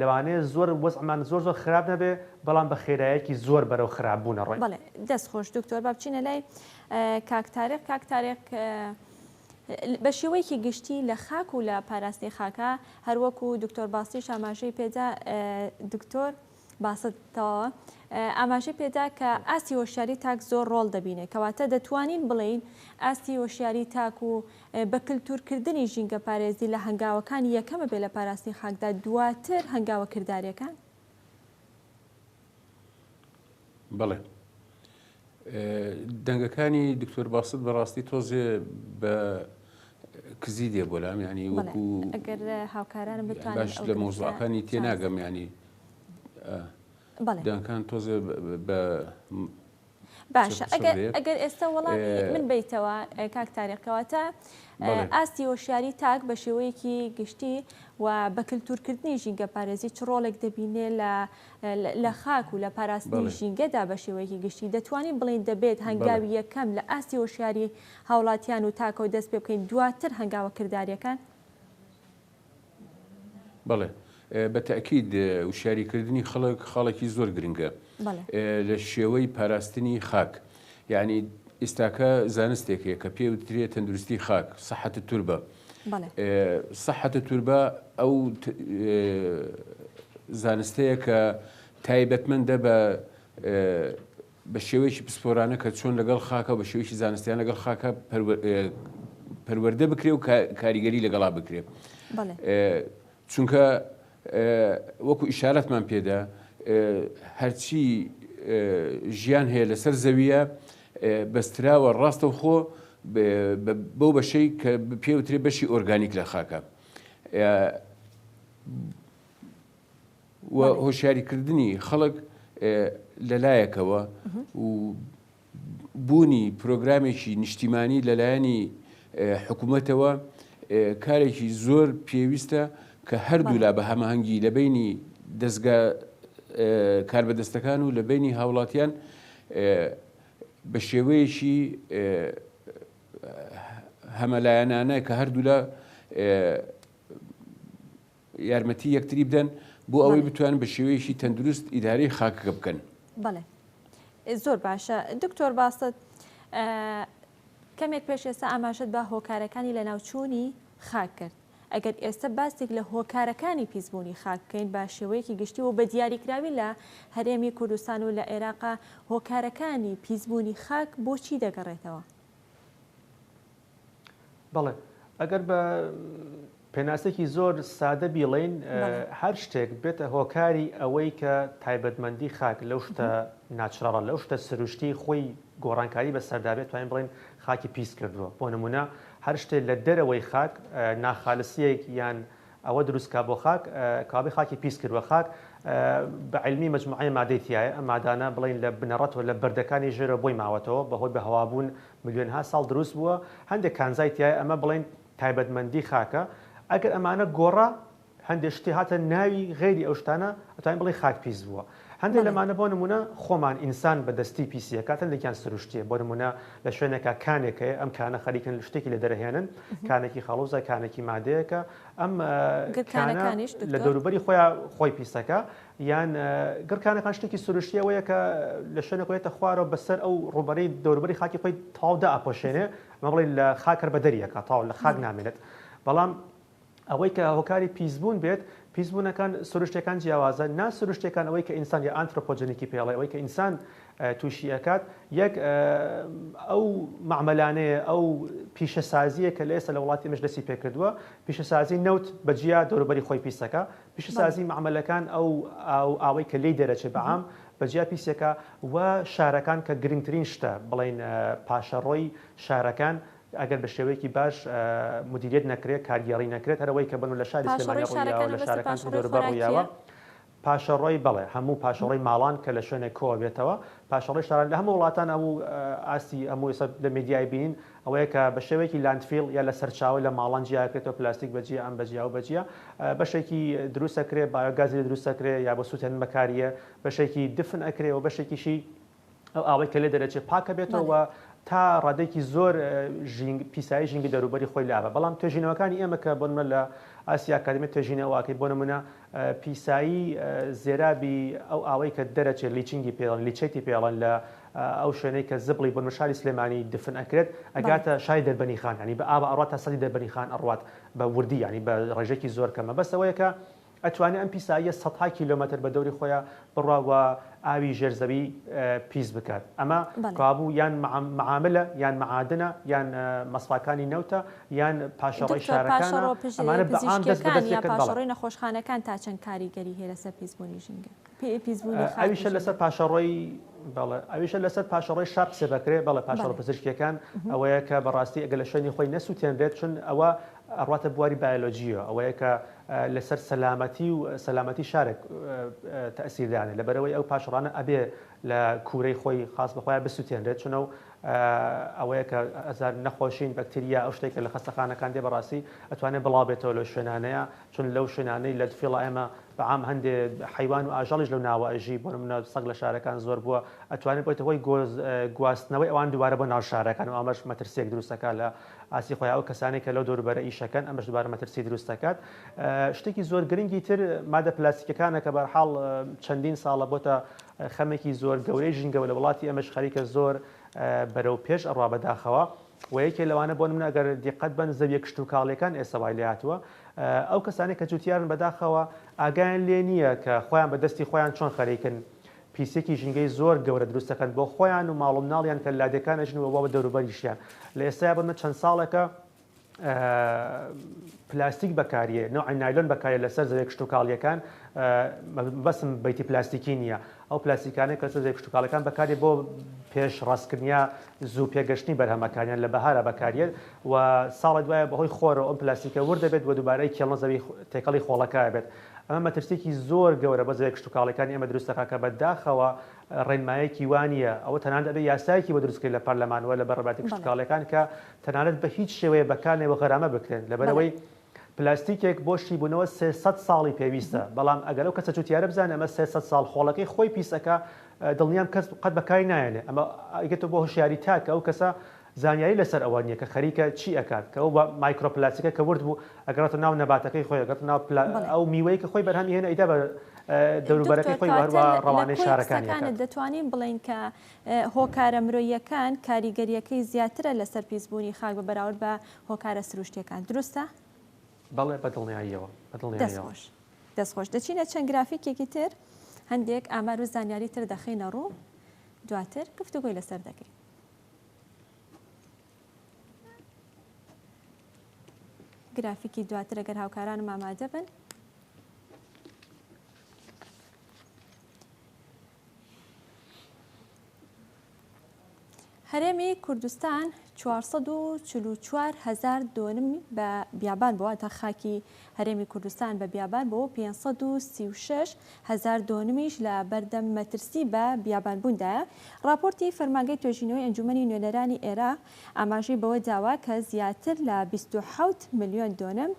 لەوانەیە زۆر وەزعمان زۆر زۆر خراپ نەبێ بەڵام بە خێرایەکی زۆر بەرەو خراپ بوون ئەڕۆین. بەڵێ دەست خۆش دکتۆر با بچینە لای کاک تاریق کاک تاریق بە شێوەیەکی گشتی لە خاک و لە پاراستنی خاکە هەروەکو دکتۆر باستیش ئاماژەی پێدا دکتۆر باست تەواوە ئاماژەی پێدا کە ئاستی هۆشیاری تاک زۆر ڕۆڵ دەبینێت کەواتە دەتوانین بڵێین ئاستی هۆشیاری تاک و بە کلتورکردنی ژینگە پارێزی لە هەنگاوەکانی یەکەمە بێ لە پاراستنی خاکدا دواتر هەنگاوە کرداریەکان؟ بەڵێ دەنگەکانی دکتۆر باست بەڕاستی تۆزێ بە کزی دێ بۆلام ینی وەکو ئەگەر هاوکارانم بتوانن باش لە مەوزوعەکانی تێناگەم ینی دەنگەکان تۆزێ بە باشە ئەگەر ئەگەر ئێستا وەڵامی من بیتەوە کاک تاریق کەواتە ئاستی هۆشیاری تاک بە شێوەیەکی گشتی و بە کللتورکردنی ژینگە پارێزی چ ڕۆڵێک دەبینێ لە لە خاک و لە پاراستنی ژینگەدا بە شێوەیەکی گشتی دەتوانین بڵێین دەبێت هەنگاوی یەکەم لە ئاستی هۆشیاری هاوڵاتیان و تاکەوە دەست پێ بکەین دواتر هەنگاوە کرداریەکان؟ بەڵێ بە تەئکید وشیاری کردنی خەڵک خاڵێکی زۆر گرنگە لە شێوەی پاراستنی خاک یعنی ئیستاکە زانستێک هەیە کە پێ وترێ تەندروستی خاک صحة التربە صحة التربە ئەو زانستەیە کە تایبەتمەندە بە بە شێوەیەکی پسپۆرانە کە چۆن لەگەڵ خاکە و بە شێوەیەکی زانستیان لەگەڵ خاکە پەروەردە بکرێ و کاریگەری لەگەڵا بکرێ. چونکە وەکو ئیشارەتمان پێدا هەرچی ژیان هەیە لەسەر زەویە بەستراوە ڕاستەوخۆ بەو بەشەی کە پێوترێ بەشی ئۆرگانیک لە خاکە. و هۆشیاریکردنی خەڵک لەلایەکەوە و بوونی پرۆگرامێکی نیشتیمانی لەلایەنی حکوومەتەوە کارێکی زۆر پێویستە کە هەردوولا بە هەماهەنگی لە بینی دەستگا کاربەدەستەکان و لە بینی هاوڵاتیان بە شێوەیەکی هەمەلایەنانە کە هەردوولا یارمەتی یەکتری بدەن بۆ ئەوەی بتوانن بە شێوەیەکی تەندروست ئیدارەی خاکەکە بکەن. بەڵێ زۆر باشە دکتۆر باست کەمێک پێش ئێستا ئاماژەت بە هۆکارەکانی لەناوچوونی خاک کرد ئەگەر ئێستا باسێک لە هۆکارەکانی پیسبوونی خاک بکەین بە شێوەیەکی گشتی و بە دیاریکراوی لە هەرێمی کوردستان و لە عێراقا هۆکارەکانی پیسبوونی خاک بۆچی دەگەڕێتەوە؟ بەڵێ ئەگەر بە پێناسێکی زۆر سادە بیڵێین هەر شتێک بێتە هۆکاری ئەوەی کە تایبەتمەندی خاک لەو شتە natural ە لەو شتە سروشتی خۆی گۆڕانکاری بەسەردا بێت توانین بڵێن خاکی پیس کردووە بۆ نمونە هەر شتێک لە دەرەوەی خاک ناخالسیەک یان ئەوە دروست کا بۆ خاک کەوابێ خاکی پیس کردوە خاک بە عیلمی مەجموعەی مادەی تیایە ئەم مادانە بڵێین لە بنەڕەتەوە لە بەردەکانی ژێرەوە بۆی ماوەتەوە بەهۆی بە هەوابوون ملیۆنها ساڵ دروست بووە هەندێک کانزای تیایە ئەمە بڵێین تایبەتمەندی خاکە ئەگەر ئەمانە گۆڕا هەندێک شتی هاتە ناوی غەیری ئەو شتانە ئەتوانین بڵێین خاک پیس بووە هەندێک لەمانە بۆ نمونە خۆمان ئینسان بە دەستی پیسی ئەکات هەندێکیان سروشتیە بۆ نمونە لە شوێنێکا کانێک هەیە ئەم کانە خەریکن شتێکی لێ دەرەهێنن کانێکی خەڵوزە کانێکی مادەیەکە ئەم کانە لە دەوروبەری خۆیان خۆی پیسەکە یان گڕکانەکان شتێکی سروشتیە ئەوەیە کە لە شوێنێک وێتە خوارەوە بەسەر ئەو ڕووبەرەی دەوروبەری خاکی خۆی تەواو دائەپۆشێنێ ئەمە بڵێ لە خاک هەر بەدەریەکە تەواو لە خاک نامێنێت بەڵام ئەوەی کە هۆکاری پیسبوون بێت، پیسبوونەکان سروشتیەکان جیاوازە، نا سروشتیەکان ئەوەی کە ئینسان یا anthropogenic ی پێ ئەڵێ ئەوەی کە ئینسان تووشی ئەکات یەک ئەو مەعمەلانەیە ئەو پیشەسازیە کە لە ئێستا لە وڵاتی ئێمەش دەستی پێکردووە پیشەسازی نەوت بە جیا دەوروبەری خۆی پیسەکە پیشەسازی مەعمەلەکان ئەو ئاو ئاوەی کە لێی دەرەچێ بە عام بە جیا پیسەکە و شارەکان کە گرنگترین شتە بڵێین پاشەڕۆی شارەکان ئەگەر بە شێوەیەکی باش مدیریەت نەکرێت، کارگێڕی نەکرێت، هەر ئەوەی کە بەنو لە شاری سلێمانی پاشەڕۆی ڕوویاوە، شارەکان لە مەبەستت شارەکان پاشەڕۆی دەوروبەر ڕوویاوە، خۆراکییە؟ پاشەڕۆی بەڵێ، هەموو پاشەڕۆی ماڵان کە لە شوێنێک کۆ ئەبێتەوە، پاشەڕۆی شاران لە هەموو وڵاتان هەموو ئاستی هەموو ئێستا لە مێدیای بینین ئەوەیە کە بە شێوەیەکی landfill یا لە سەرچاوە لە ماڵان جیا ئەکرێتەوە، پلاستیک بە جیا، ئەم بە جیا، ئەو بە جیا، بەشێکی دروست ئەکرێ، بایۆگازی لێ دروست ئەکرێ یا بۆ سووتاندن بەکاریە، بەشێکی دفن ئەکرێ و بەشێکیشی ئەو ئاوەی کە لێ دەرەچێت پاکە بێتەوە و تا ڕادەیەکی زۆر ژینگ پیسایی ژینگە دەوروبەری خۆی لابە بەڵام توێژینەوەکانی ئێمە کە بۆ نمونە لە ئاستی ئاکادمی توێژینەوەکەی بۆ نمونە پیسایی زێرابی ئەو ئاوەی کە دەرەچێت leaching ی پێڵن leachate ی پێڵن لە ئەو شوێنەی کە زبڵی بۆ شاری سلێمانی دفن ئەکرێت ئەگاتە شاری دەربەنی خان ینی بە ئاوە ئەڕات تا سەدی دەربەنی خان ئەڕوات بە وردی ینی بە ڕێژێکی زۆر کەمە بەس ئەوەیە کە ئەتوانێ ئەم پیساییە سەدها کیلۆمەتر بە دەوری خۆیا بڕوا و ئاوی ژێر زەوی پیس بکات. ئەمە کەوابوو یان مەعاملە یان مەعادنە یان مەسفاکانی نەوتە یان پاشەڕۆی دکتۆر شارەکانە پاشەڕۆ ئەمانە بە عام دەست بە پزیشکیەکان دەست یا یەکن بەڵێ. پاشەڕۆی نەخۆشخانەکان تا چەند کاریگەری هەیە لەسەر پیسبوونی ژینگە پیسبوونی خاک و ئەویشە لەسەر ژینگە؟ پاشەڕۆی بەڵێ ئەویشە لەسەر پاشەڕۆی شار قسە بەکرێ بەڵێ پاشەڕۆ پزیشکیەکان ئەوەیە کە بەڕاستی ئەگەر لە شوێنی خۆی نەسووتێنرێت چون ئەوە ئەڕواتە بواری بایۆلۆجییەوە ئەوەیە کە لەسەر سەلامەتی و سەلامەتی شارێک تەئسیر دانێ لەبەرئەوەی ئەو پاشەڕانە ئەبێ لە کوورەی خۆی خاس بەخۆیان بسوتێنرێت چون ئەو ئەوەیە کە هەزار نەخۆشین بەکتریا ئەو شتێک کە لە خەستەخانەکان دێ بەڕاستی ئەتوانێت بڵاو بێتەوە لەو شوێنانەیە چون لەو شوێنانەی لە فیڵا ئێمە بە عام هەندێ حەیوان و ئاژەڵیش لەو ناوە ئەژی، بۆ نمونە سەگ لە شارەکان زۆر بووە، ئەتوانێت بۆیتە هۆی گواستنەوەی ئەوان دووبارە بۆ ناو شارەکان و ئەمەش مەترسیەک دروست دەکات لە ئاستی خۆی ئەو کەسانەی کە لەو دەوروبەرە ئیشەکەن ئەمەش دووبارە مەترسی دروست دەکات. شتێکی زۆر گرنگی تر مادە پلاستیکەکانە کە بەرحاڵ چەندین ساڵە بۆتە خەمێکی زۆر گەورەی ژینگەوە لە وڵاتی ئێمەش خەریکە زۆر بەرەو پێش ئەڕوا بەداخەوە و یەکێ لەوانە بۆ نمونە ئەگەر دیقەت بەن زەویە کشتوکاڵیەکان ئێستا وای لێهاتووە ئەو کەسانەی کە جوتیارن بەداخەوە ئاگایان لێ نییە کە خۆیان بە دەستی خۆیان چۆن خەریکن پیسیەکی ژینگەی زۆر گەورە دروست دەکەن بۆ خۆیان و ماڵ و مناڵیان کە لادێکان ئەژین و بۆ دەوروبەریشیان لە ئێستایا بۆ نمونە چەند ساڵێکە پلاستیک بەکاریێ نەوعی نایلۆن بەکارێ لەسەر زەویە کشتوکاڵیەکان مەبەستم بەیتی پلاستیکی نییە ئەو پلاستیکانەی کە لەسەر زەویە کشتوکاڵیەکان بەکارێ بۆ پێش ڕاستکردنیا زوو پێگەشتنی بەرهەمەکانیان لە بەهارا بەکاریێت و ساڵی دوایە بەهۆی خۆرەوە ئەم پلاستیکە ورد دەبێت و دووبارەی کێڵنە زەوی تێکەڵی خۆڵەکە بێت ئەمە مەترسیەکی زۆر گەورە بۆ زەویە کشتوکاڵیەکانی ئێمە دروست دەکات کە بەداخەوە ڕێنمایەکی وا نییە ئەوە تەنانەت ئەبێ یاسایەکی بۆ دروست کرێت لە پەرلەمان و لە بەڕێوەبەرایەتی کشتوکاڵیەکان کە تەنانەت بە هیچ شێوەیە بەکارنێ و غەرامە بکرێن لەبەرئەوەی پلاستیکێک بۆ شیبوونەوە 300 ساڵی پێویستە بەڵام ئەگەر ئەو کەسە جوتیارە بزانێ ئەمە 300 ساڵ خۆڵەکەی خۆی پیس ئەکا دڵنیام کەس قەت بەکاری نایەنێ ئەمە ئەگێتەوە بۆ هۆشیاری تاک کە ئەو کەسە زانیاری لەسەر ئەوە نییە کە خەریکە چی ئەکات کە ئەو مایکرۆپلاستیکە کە ورد بوو ئەگەڕێتە ناو نەباتەکەی خۆی ئەگەڕێتە ناو ئەو میوەی کە خۆی بەرهەمی هێنا ئەیدا بە دەوروبەرەکەی خۆی و هەروەها ڕەوانەی شارەکانی ئەکات. دەتوانین بڵێین کە هۆکارە مرۆییەکان کاریگەرییەکەی زیاترە لەسەر پیسبوونی خاک بە بەراورد بە هۆکارە سروشتییەکان، دروستە؟ بەڵێ بە دڵنیاییەوە، بە دڵنیاییەوە. دەست خۆش. دەست خۆش. دەچینە چەند گرافیکێکی تر، هەندێک ئامار و زانیاری تر دەخەینە ڕوو، دواتر گفتوگۆی لەسەر دەکەین. گرافیکی دواتر ئەگەر هاوکارانم ئامادە بن. هەرێمی کوردستان 444 هەزار دۆنم بە بیابان بووە تا خاکی هەرێمی کوردستان بە بیابان بۆ 536 هەزار دۆنمیش لە بەردەم مەترسی بە بیابانبووندایە. ڕاپۆرتی فەرمانگەی توێژینەوەی ئەنجوومەنی نوێنەرانی ئێراق ئاماژەی بەوە داوە کە زیاتر لە 27 ملیۆن دۆنم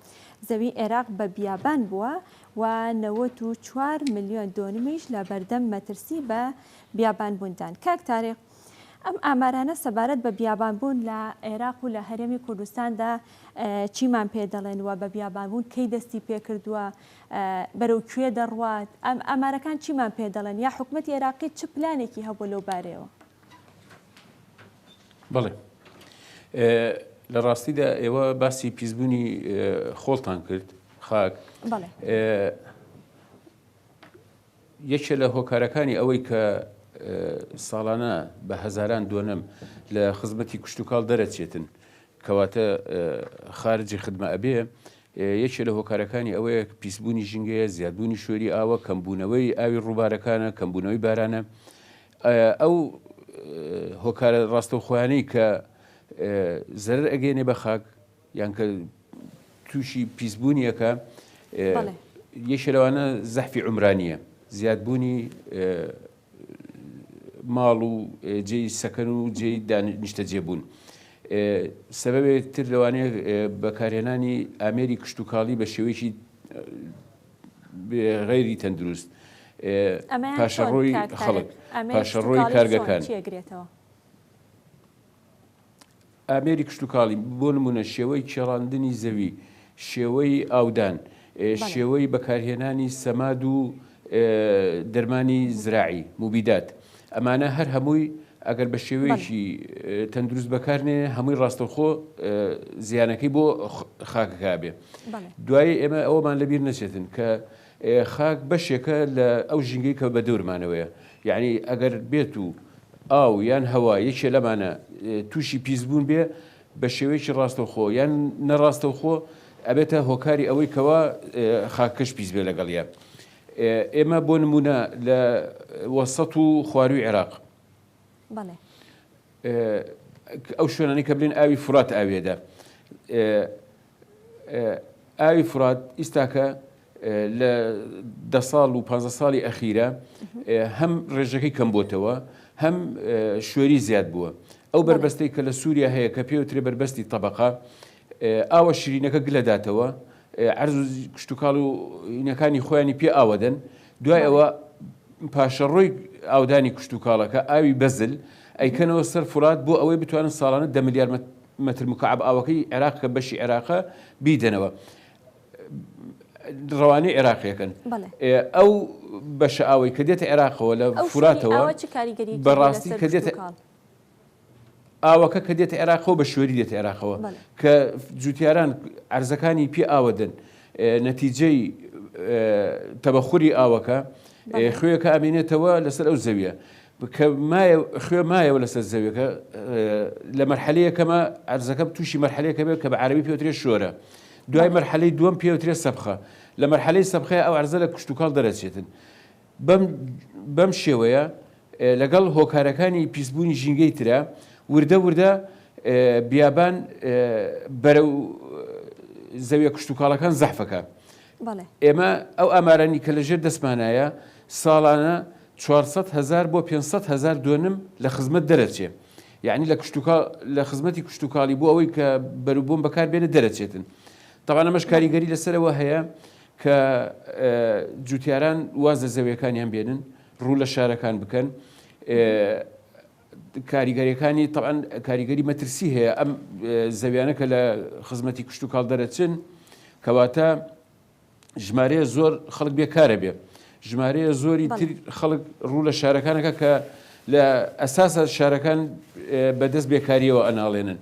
زەوی ئێراق بە بیابان بووە و 94 ملیۆن دۆنمیش لە بەردەم مەترسی بە بیابانبووندان. کاک تاریق، ئەم ئامارانە سەبارەت بە بیابانبوون لە عێراق و لە هەرێمی کوردستاندا چیمان پێ دەڵێن و بە بیابانبوون کەی دەستی پێکردووە، بەرەو کوێ دەڕوات، ئەم ئامارەکان چیمان پێ دەڵێن یا حکومەتی عێراقی چ پلانێکی هەبووە لەو بارەیەوە؟ بەڵێ لە ڕاستیدا ئێوە باسی پیسبوونی خۆڵتان کرد خاک یەکێ لە هۆکارەکانی ئەوەی کە ساڵانە بە هەزاران دۆنم لە خزمەتی کشتوکاڵ دەرەچێتن کەواتە خارجی خدمە ئەبێ یەکێ لە هۆکارەکانی ئەوەیە پیسبوونی ژینگەیە زیادبوونی شۆری ئاوە کەمبوونەوەی ئاوی ڕووبارەکانە کەمبوونەوەی بارانە ئەو هۆکارە ڕاستەوخۆیانەی کە زەرەر ئەگەیەنێ بە خاک یان کە تووشی پیسبوونی ئەکا یەکێ لەوانە زەحفی عومرانییە زیادبوونی ماڵ و جێی سەکەن و جێی نیشتەجێ بوون. سەبەبێک تر لەوانەیە بەکارهێنانی ئامێری کشتوکاڵی بە شێوەیەکی غەیری تەندروست پاشەڕۆی خەڵک پاشەڕۆی کارگەکان. ئامێری کشتوکاڵی، بۆ نموونە شێوەی کێڵاندنی زەوی، شێوەی ئاودان، شێوەی بەکارهێنانی سەماد و دەرمانی زراعی، موبیدات، ئەمانە هەر هەمووی ئەگەر بە شێوەیەکی تەندروست بەکار نێ هەمووی ڕاستەوخۆ زیانەکەی بۆ خاکەکە بێ. دوایی ئێمە ئەوەمان لەبیر نەچێتن کە خاک بەشێکە لە ئەو ژینگەی کە بە دەورمانەوەیە یەعنی ئەگەر بێت و ئاو یان هەوا یەکێ لەمانە تووشی پیسبوون بێ بە شێوەیەکی ڕاستەوخۆ یان نەڕاستەوخۆ ئەبێتە هۆکاری ئەوەی کەوا خاکەش پیس بێ لەگەڵیا ئێمە بۆ نمونە لە وەسەت و خواروی عێراق بەڵێ ئەو شوێنانی کە بلێن ئاوی فرات ئاوێدە ئاوی فرات ئیستاکە لە دە ساڵ و پانزە ساڵی ئەخیرە هەم ڕێژەکەی کەم بۆتەوە هەم شوێری زیاد بووە ئەو بەربەستەی کە لە سووریا هەیە کە پێوترێ بەربەستی تەبقە ئاوە شیرینەکە گلەداتەوە. عەرز و کشتوکاڵ و هینەکانی خۆیانی پێ ئاوەدەن، دوای ئەوە پاشەڕۆی ئاودانی کشتوکاڵەکە، ئاوی بەزل، ئەیکەنەوە سەر فورات بۆ ئەوەی بتوانن ساڵانە دە ملیار مەتر مکعب ئاوەکەی عێراق کە بەشی عێراقە بیدەنەوە. ڕەوانەی عێراقیەکەن. ئەو بەشە ئاوەی کە دێتە عێراقەوە لە فوراتەوە بەڕاستی کە دێتە ئاوەکە کە دێتە عێراقەوە بە شوێری دێتە عێراقەوە کە جوتیاران عەرزەکانی پێ ئاوەدەن نەتیجەی تەبەخوری ئاوەکە خوێەکە ئامێنێتەوە لەسەر ئەو زەویە کە مایە خوێ مایەوە لەسەر زەویەکە لە مەرحەلەیەکەمە عەرزەکە تووشی مەرحەلەیەکە بێت کە بە عەرەبی پێوترێ شۆرە دوای مەرحەلەی دووەم پێوترێ سەبخە لە مەرحەلەی سەبخەیە ئەو عەرزە لە کشتوکاڵ دەرەچێتن بەم بەم شێوەیە لەگەڵ هۆکارەکانی پیسبوونی ژینگەی ترە وردە وردە بیابان بەرەو زەویە کشتوکاڵەکان زەحفەکە ئێمە ئەو ئامارانی کە لەژێر دەستمانایە ساڵانە 400 هزار بۆ 500 هزار دۆنم لە خزمەت دەرەچێ یعنی لە کشتوکاڵ لە خزمەتی کشتوکاڵی بۆ ئەوەی کە بەروبووم بەکار بێنە دەرەچێتن تەبعەن ئەمەش کاریگەری لەسەرەوە هەیە کە جوتیاران واز لە زەویەکانیان بێنن ڕوو لە شارەکان بکەن کاریگەریەکانی تەبعەن کاریگەری مەترسی هەیە ئەم زەویانە کە لە خزمەتی کشتوکاڵ دەرەچن کەواتە ژمارەیە زۆر خەڵک بێکارە بێ ژمارەیە زۆری تر خەڵک ڕوو لە شارەکانەکە کە لە ئەساسە شارەکان بەدەست بێکاریەوە ئەناڵێنن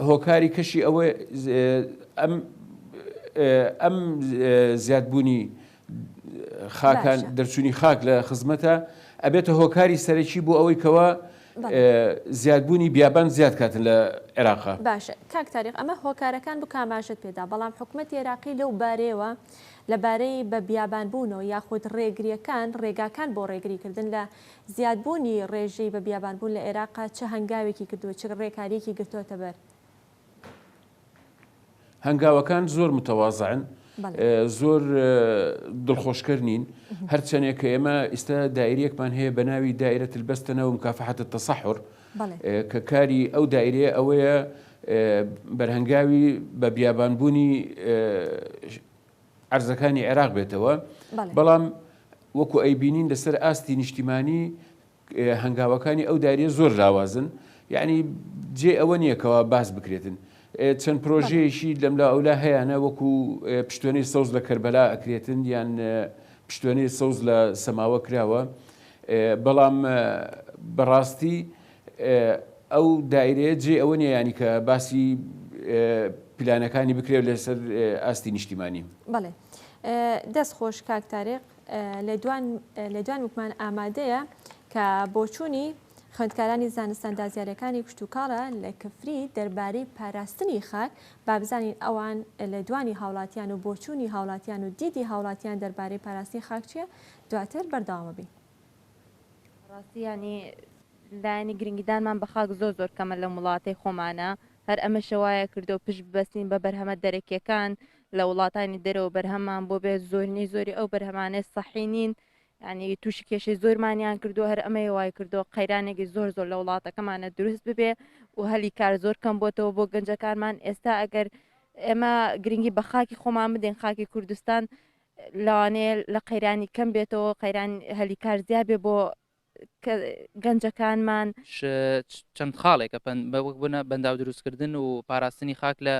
هۆکاری کەشی ئەوە ئەم ئەم زیادبوونی خاکان دەرچوونی خاک لە خزمەتە ئەبێتە هۆکاری سەرەکی بۆ ئەوەی کەوا زیادبوونی بیابان زیاد کاتن لە عێراقا. باشە کاک تاریق ئەمە هۆکارەکان بوو کە ئاماژەت پێدا بەڵام حکومەتی عێراقی لەو بارەیەوە لە بارەی بە بیابان بوونەوە یاخود ڕێگریەکان ڕێگاکان بۆ ڕێگری کردن لە زیادبوونی ڕێژەی بە بیابان بوون لە عێراقا چ هەنگاوێکی کردووە چ ڕێکاریەکی گرتۆتە بەر؟ هەنگاوەکان زۆر متەوازعن زۆر دڵخۆشکەر نین هەرچەنێک کە ئێمە ئیستا دایرەیەکمان هەیە بە ناوی دایرە البستنە و مکافحة التصحر کە کاری ئەو دایرەیە ئەوەیە بەرهەنگاوی بە بیابانبوونی عەرزەکانی عێراق بێتەوە بەڵام وەکو ئەیبینین لەسەر ئاستی نیشتیمانی هەنگاوەکانی ئەو دایرەیە زۆر لاوازن یعنی جێ ئەوە نییە کەوا باس بکرێتن چەند پرۆژەیەکی لەملا ئەولا هەیەە وەکو پشتێنەی سەوز لە کەربەلا ئەکرێتن یان پشتێنەی سەوز لە سەماوە کراوە بەڵام بەڕاستی ئەو دایرەیە جێ ئەوە نییە ینی کە باسی پلانەکانی بکرێت لەسەر ئاستی نیشتیمانی. بەڵێ دەست خۆش کاک تاریق. لێدوانێکمان ئامادەیە کە بۆچوونی خوێندکارانی زانستە ئەندازیارییەکانی کشتوکاڵە لە کفری دەربارەی پاراستنی خاک، با بزانین ئەوان لێدوانی هاوڵاتیان و بۆچوونی هاوڵاتیان و دیدی هاوڵاتیان دەربارەی پاراستنی خاک چییە، دواتر بەردەوامەبین. ڕاستی یانی لایەنی گرنگیدانمان بە خاک زۆر زۆر کەمە لەم وڵاتەی خۆمانە هەر ئەمەشە وایە کردەوە پشت ببەستین بە بەرهەمە دەرەکیەکان لە وڵاتانی دەرەوە بەرهەممان بۆ بێت زۆرینەی زۆری ئەو بەرهەمانەی سەحی نین یعنی تووشی کێشەی زۆرمانیان کردو هەر ئەمەیە وای کردو قەیرانێکی زۆر زۆر لە وڵاتەکەمانە دروست ببێ و هەلی کار زۆر کەم بۆتەوە بۆ گەنجەکانمان ئێستا ئەگەر ئێمە گرنگی بە خاکی خۆمان بدەین خاکی کوردستان لەوانەیە لە قەیرانی کەم بێتەوە قەیران هەلی کار زیاد بێ بۆ گەنجەکانمان. چەند خاڵێکە وەک بنە بەنداو دروستکردن و پاراستنی خاک لە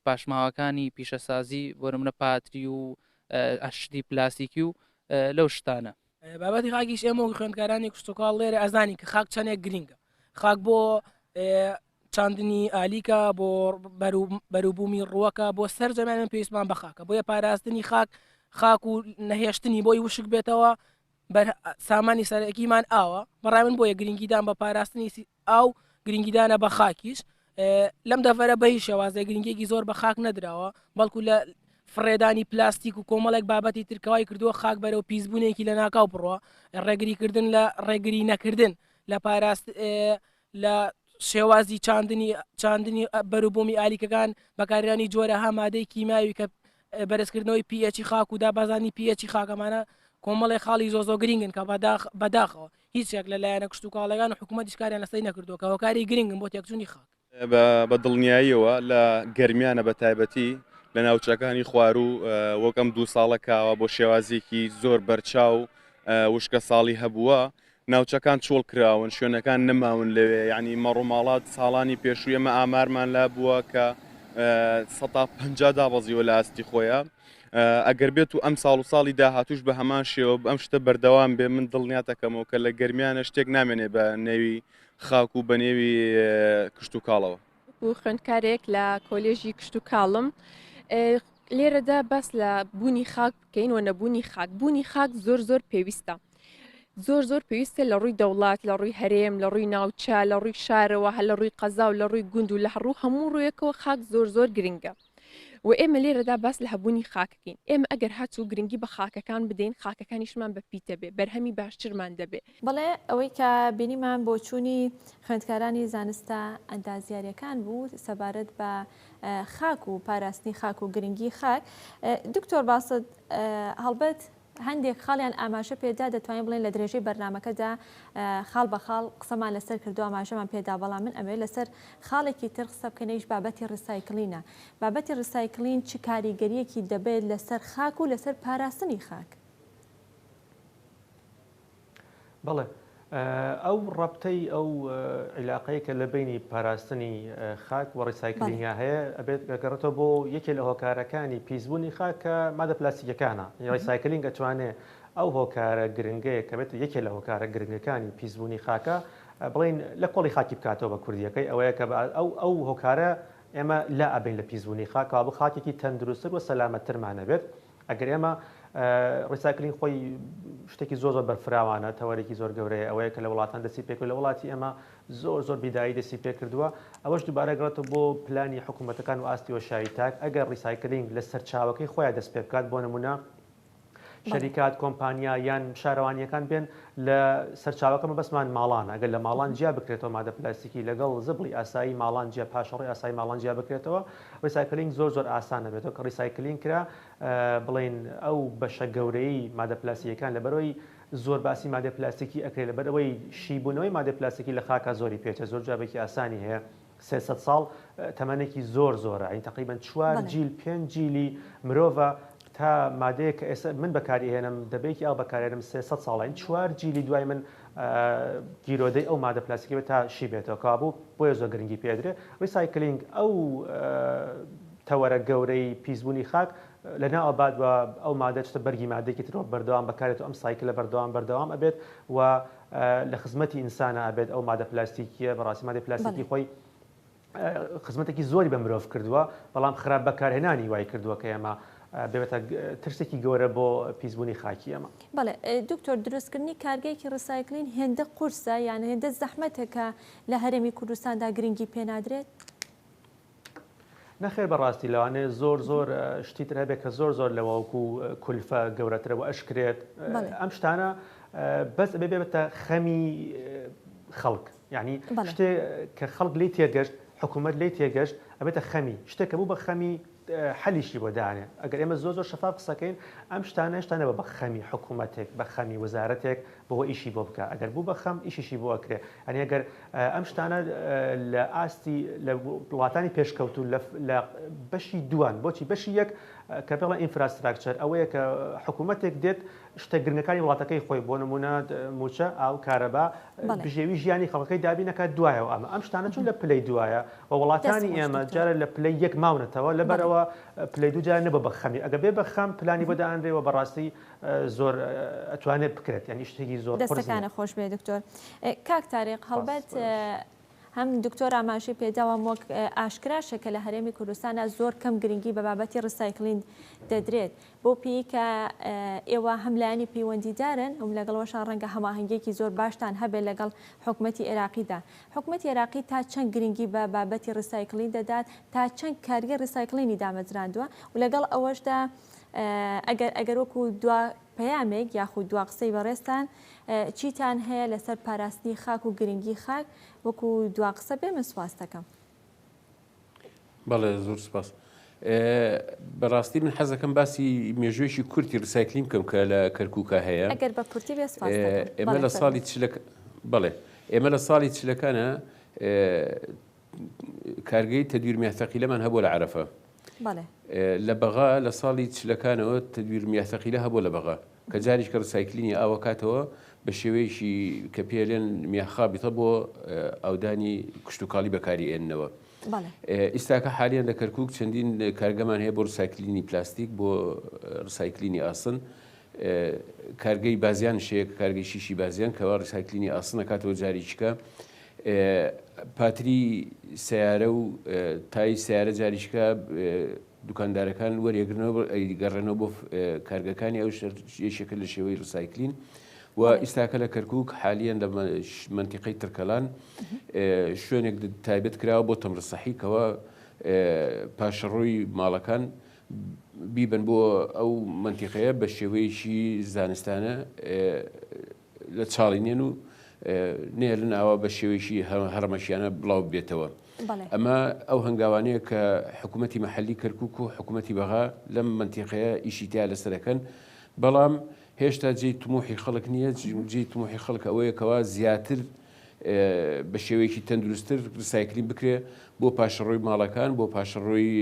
پاشماوەکانی پیشەسازی بۆ نمونە پاتری و شتی پلاستیکی و لەو شتانە. بابەتی خاکیش ئێمە وەک خوێندکارانی کشتوکاڵ لێرە ئەزانین کە خاک چەندێک گرینگە خاک بۆ چاندنی ئالیکە بۆ بەروبوومی ڕووەکە بۆ سەرجەمیان پێویستمان بە خاکە بۆیە پاراستنی خاک خاک و نەهێشتنی بۆی وشک بێتەوە بەر سامانی سەرەکیمان ئاوە بەڕای من بۆیە گرنگیدان بە پاراستنی ئاو گرنگیدانە بە خاکیش لەم دەڤەرە بە هیچ شێوازێک گرنگیەکی زۆر بە خاک نەدراوە بەڵکو لە فڕێدانی پلاستیک و کۆمەڵێک بابەتی ترکەوای کردووە خاک بەرەو پیسبوونێکی لە ناکاو بڕوە ڕێگریکردن لە ڕێگری نەکردن لە پاراست لە شێوازی چاندنی چاندنی بەروبوومی ئالیکەکان بەکارهێنانی جۆرەها مادەی کیمیاوی کە بەرزکردنەوەی pH خاک و دابەزاندنی pH خاکەمانە کۆمەڵێک خاڵی زۆر زۆر گرنگن کە بەداخەوە هیچ یەک لە لایەنە کشتوکاڵەکان و حکوومەتیش کاریان لەسەری نەکردووە کە هۆکاری گرنگن بۆ تێکچوونی خاک. بە دڵنیاییەوە لە گەرمیانە بە تایبەتی لە ناوچەکانی خواروو وەک ئەم دوو ساڵە کاوە بۆ شێوازێکی زۆر بەرچاو وشکە ساڵی هەبووە ناوچەکان چۆڵ کراون شوێنەکان نەماون لەوێ یعنی مەڕوماڵات ساڵانی پێشوو ئێمە ئامارمان لا بووە کە سەتا 50 دابەزیوە لە ئاستی خۆیان ئەگەر بێت و ئەم ساڵ و ساڵی داهاتوش بە هەمان شێوە ئەم شتە بەردەوام بێ من دڵنیاتەکەمەوە کە لە گەرمیانە شتێک نامێنێ بە نێوی خاک و بە نێوی کشتوکاڵەوە. وەکو خوێندکارێک لە کۆلێژی کشتوکاڵم لێرەدا باس لە بوونی خاک بکەین و نەبوونی خاک بوونی خاک زۆر زۆر پێویستە زۆر زۆر پێویستە لە ڕووی دەوڵات لە ڕووی هەرێم لە ڕووی ناوچە لە ڕووی شارەوە هە لە ڕووی قەزا و لە ڕووی گوند و لە هەڕوو هەموو ڕوویەکەوە خاک زۆر زۆر گرنگە و ئێمە لێرەدا باس لە هەبوونی خاکەکەین ئێمە ئەگەر هاتوو گرنگی بە خاکەکان بدەین خاکەکانیشمان بە پیتە بێ بەرهەمی باشترمان دەبێ. بەڵێ ئەوەی کە بینیمان بۆچوونی خوێندکارانی زانستە ئەندازیاریەکان بوو سەبارەت بە خاک و پاراستنی خاک و گرنگی خاک دکتۆر باست هەڵبەت هەندێک خاڵیان ئاماژە پێدا دەتوانین بڵێن لە درێژەی بەرنامەکەدا خاڵ بە خاڵ قسەمان لەسەر کردو ئاماژەمان پێدا بەڵام من ئەمەوێت لەسەر خاڵێکی تر قسە بکەین ئەویش بابەتی recycling ە بابەتی recycling چ کاریگەریەکی دەبێت لەسەر خاک و لەسەر پاراستنی خاک؟ بەڵێ ئەو ڕەبتەی ئەو عیلاقەی کە لە بەینی پاراستنی خاک و recycling ا هەیە ئەبێت گەڕێتەوە بۆ یەکێ لە هۆکارەکانی پیسبوونی خاک کە مادە پلاستیکەکانە recycling ئەتوانێ ئەو هۆکارە گرنگەیە کە بێت یەکێ لە هۆکارە گرنگەکانی پیسبوونی خاکە بڵین لە کۆڵی خاکی بکاتەوە بە کوردیەکەی ئەوەیە کە ئەو ئەو هۆکارە ئێمە لا ئەبین لە پیسبوونی خاک کەوابوو خاکێکی تەندروستتر و سەلامەتترمان هەبێت ئەگەر ئێمە recycling خۆی شتێکی زۆر زۆر بەرفراوانە تەوەرێکی زۆر گەورەیە ئەوەیە کە لە وڵاتان دەستی پێکرد لە وڵاتی ئێمە زۆر زۆر بیدایی دەستی پێکردووە ئەوەش دووبارە گەڕێتەوە بۆ پلانی حکوومەتەکان و ئاستی وەشایی تاک ئەگەر recycling لە سەرچاوەکەی خۆیان دەست پێ بکات بۆ نمونە شەریکات کۆمپانیا یان شارەوانیەکان بێن لە سەرچاوەکە مەبەستمان ماڵانە ئەگەر لە ماڵان جیا بکرێتەوە مادە پلاستیکی لەگەڵ زبڵی ئاسایی ماڵان جیا پاشەڕۆی ئاسایی ماڵان جیا بکرێتەوە recycling زۆر زۆر ئاسان دەبێتەوە کە recycling کرا بڵێین ئەو بەشە گەورەی مادە پلاستیکیەکان لەبەرئەوەی زۆر باسی مادە پلاستیکی ئەکرێت لەبەرئەوەی شیبوونەوەی مادە پلاستیکی لە خاکا زۆری پێچە زۆر جوابێکی ئاسانی هەیە 300 ساڵ تەمەنێکی زۆر زۆرە این تقریبا چوار جیل پێنج جیلی مرۆڤە تا مادەیەک کە ئێستا من بەکاری هێنم دەبێکی ئاو بەکارێنم 300 ساڵە این چوار جیلی دوای من گیرۆدەی ئەو مادە پلاستیکی بێت تا شی بێتەوە کەوابوو بۆیە زۆر گرنگی پێدرێ recycling ئەو تەوەرە گەورەی پیسبوونی خاک لەناو ئەبات و ئەو مادە چتە بەرگی مادەیەکی ترەوە بەردەوام بەکارێت و ئەم cycle ە بەردەوام بەردەوام ئەبێت و لە خزمەتی ئینسانە ئەبێت ئەو مادە پلاستیکیە بەڕاستی مادەی پلاستیکی خۆی خزمەتێکی زۆری بە مرۆڤ کردووە بەڵام خراپ بەکارهێنانی وای کردووە کە ئێمە ببێتە ترسێکی گەورە بۆ پیسبوونی خاکی ئێمە. بەڵێ دکتۆر دروستکردنی کارگەیەکی recycling هێندە قورسە یان هێندە زەحمەتە کە لە هەرێمی کوردستاندا گرنگی پێنادرێت؟ نەخێر بەڕاستی لەوانەیە زۆر زۆر شتی تر هەبێت کە زۆر زۆر لەوە وەکو کولفە گەورەترە و ئەشکرێت ئەم شتانە بەس ئەبێ بێتە خەمی خەڵک یعنی شتێ کە خەڵک لی تێگەشت حکوومەت لی تێگەشت ئەبێتە خەمی شتێک کە بوو بە خەمی حەلیشی بۆ دانێ ئەگەر ئێمە زۆر زۆر شەفاف قسەکەین ئەم شتانە هێشتا نەبە بە خەمی حکوومەتێک بە خەمی وەزارەتێک بۆ ئیشی بۆ بکە ئەگەر بوو بە خەم ئیشیشی بۆ ئەکرێ ئەنی ئەگەر ئەم شتانە لە ئاستی لە وڵاتانی پێشکەوتوو لە بەشی دووان بۆچی بەشی یەک کە پێڵە infrastructure ئەوەیە کە حکوومەتێک دێت شتە گرنگەکانی وڵاتەکەی خۆی بۆ نمونە موچە ئاو کارەبا بژێوی ژیانی خەڵکەکەی دابین ئەکات دوایەوە ئەمە ئەم شتانە چون لە پلەی دوایە و وڵاتانی ئێمە جارە لە پلەی یەک ماونەتەوە لەبەرەوە پلەی دوو جار نەبە بە خەمی ئەگە بێ بە خەم پلانی بۆ دانرێ و بەڕاستی زۆر ئەتوانێت بکرێت یعنی شتێکی زۆر دەستەکانە خۆش بێ دکتۆر کاک تاریق هەڵبەت هەم دکتۆر ئاماژەی پێداوە وەک ئاشکراشە کە لە هەرێمی کوردستاندا زۆر کەم گرنگی بە بابەتی recycling دەدرێت بەو پێیەی کە ئێوە هەم لایەنی پەیوەندیدارن هەم لەگەڵ ئەوەشا ڕەنگە هەماهەنگییەکی زۆر باشتان هەبێت لەگەڵ حکومەتی عێراقیدا. حکومەتی عێراقی تا چەند گرنگی بە بابەتی recycling دەدات، تا چەند کارگەی recycling ی دامەزراندووە و لەگەڵ ئەوەشدا ئەگەر ئەگەر وەکو دوا پەیامێک یاخود دوا قسەی بەڕێزتان چیتان هەیە لەسەر پاراستنی خاک و گرنگی خاک وەکو دوا قسە بێ من سوپاست دەکەم. بەڵێ زۆر سپاس. بەڕاستی من حەزەکەم باسی مێژوویەکی کورتی recycling بکەم کە لە کەرکووکا هەیە. ئەگەر بە کورتی بێ سپاس دەکەم. ئێمە لە ساڵی چلەک بەڵێ ئێمە لە ساڵی چلەکانە. کارگەی تدویر میاه ثقیلەمان هەبووە لە عەرەفە. لە بەغا لە ساڵی چلەکانەوە تدویر میاه ثقیلە هەبووە لە بەغا کە جاریشکە recycling ی ئاوەکاتەوە بە شێوەیەکی کە پێلێن میاه خابیتە بۆ ئاودانی کشتوکاڵی بەکاری ئێننەوە. ئیستاکە حالیان لە کەرکک چەندین کارگەمان هەیە بۆ recycling ی پلاستیک بۆ recycling ی ئاسن کارگەی بازیان شەیە کە کارگەی شیشی بازیان کەوا recycling ی ئاسن ئەکاتەوە جاریچکە پاتری سیارە و تای سیارە جاریشکە دوکاندارەکان وەرێگرنەوە گەڕێنەوە بۆ کارگەکانی ئەو یەکێکە لە شێوەی recycling و ئیستاکە لە کەرکک حالیان لە منتیقەی ترکەلان شوێنێک تایبەت کراوە بۆ تەمرسەحی کەەوە پاشەڕۆی ماڵەکان بیبەن بۆ ئەو مەنتیقەیە بە شێوەیەکی زانستانە لە چاڵی نێن و نێلن ئاوا بە شێوەیەکی هەڕەمەکیانە بڵاو بێتەوە. ئەمە ئەو هەنگاوانەیە کە حکوومەتی محلی کەرکک و حکوومەتی بەغا لەم مەنتیقەیە ئیشی تیا لەسەرەکەن بەڵام هێشتا جێی تموحی خەڵک نییە جێی تموحی خەڵک ئەوەیە کەوا زیاتر بە شێوەیەکی تەندروستتر recycling بکرێ بۆ پاشەڕۆی ماڵەکان، بۆ پاشەڕۆی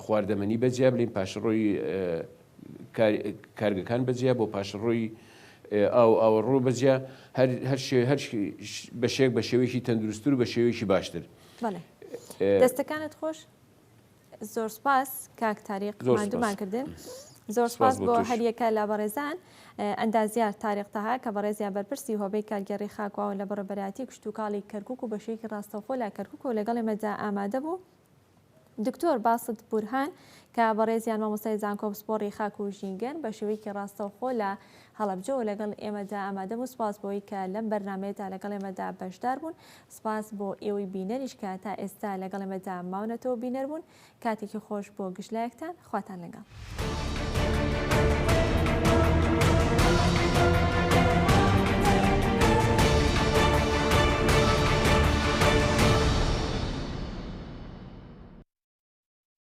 خواردەمەنی بەجیا بلین پاشەڕۆی کارگەکان بەجیا بۆ پاشەڕۆی ئاو ئاوەڕۆ بەجیا هەر هەر هەر بەشێک بە شێوەیەکی تەندروستتر و بە شێوەیەکی باشتر. دەستەکانت خۆش. زۆر سپاس کاک تاریق ماندوومان کردن. زۆر سپاس بۆ هەریەکە لە بەڕێزان ئەندازیار تاریق تەها کە بەڕێزیان بەرپرسی هۆبەی کارگێڕی خاکواون لە بەڕێوەبەرایەتی کشتوکاڵی کەرکوک و بەشێکی ڕاستەوخۆ لە کەرکوک و لەگەڵ ئێمەدا ئامادە بوو. دکتۆر باسط بورهان کە بەڕێزیان مامۆستای زانکۆ پسپۆڕی خاک و ژینگەن بە شێوەیەکی ڕاستەوخۆ لە هەڵەبجەوە لەگەڵ ئێمەدا ئامادە بوو سپاس بۆی کە لەم بەرنامەیەدا لەگەڵ ئێمەدا بەشدار بوون سپاس بۆ ئێوەی بینەریش کە تا ئێستا لەگەڵ ئێمەدا ماونەتەوە بینەر بوون. کاتێکی خۆش بۆ گشت لایەکتان. خواتان لەگەڵ.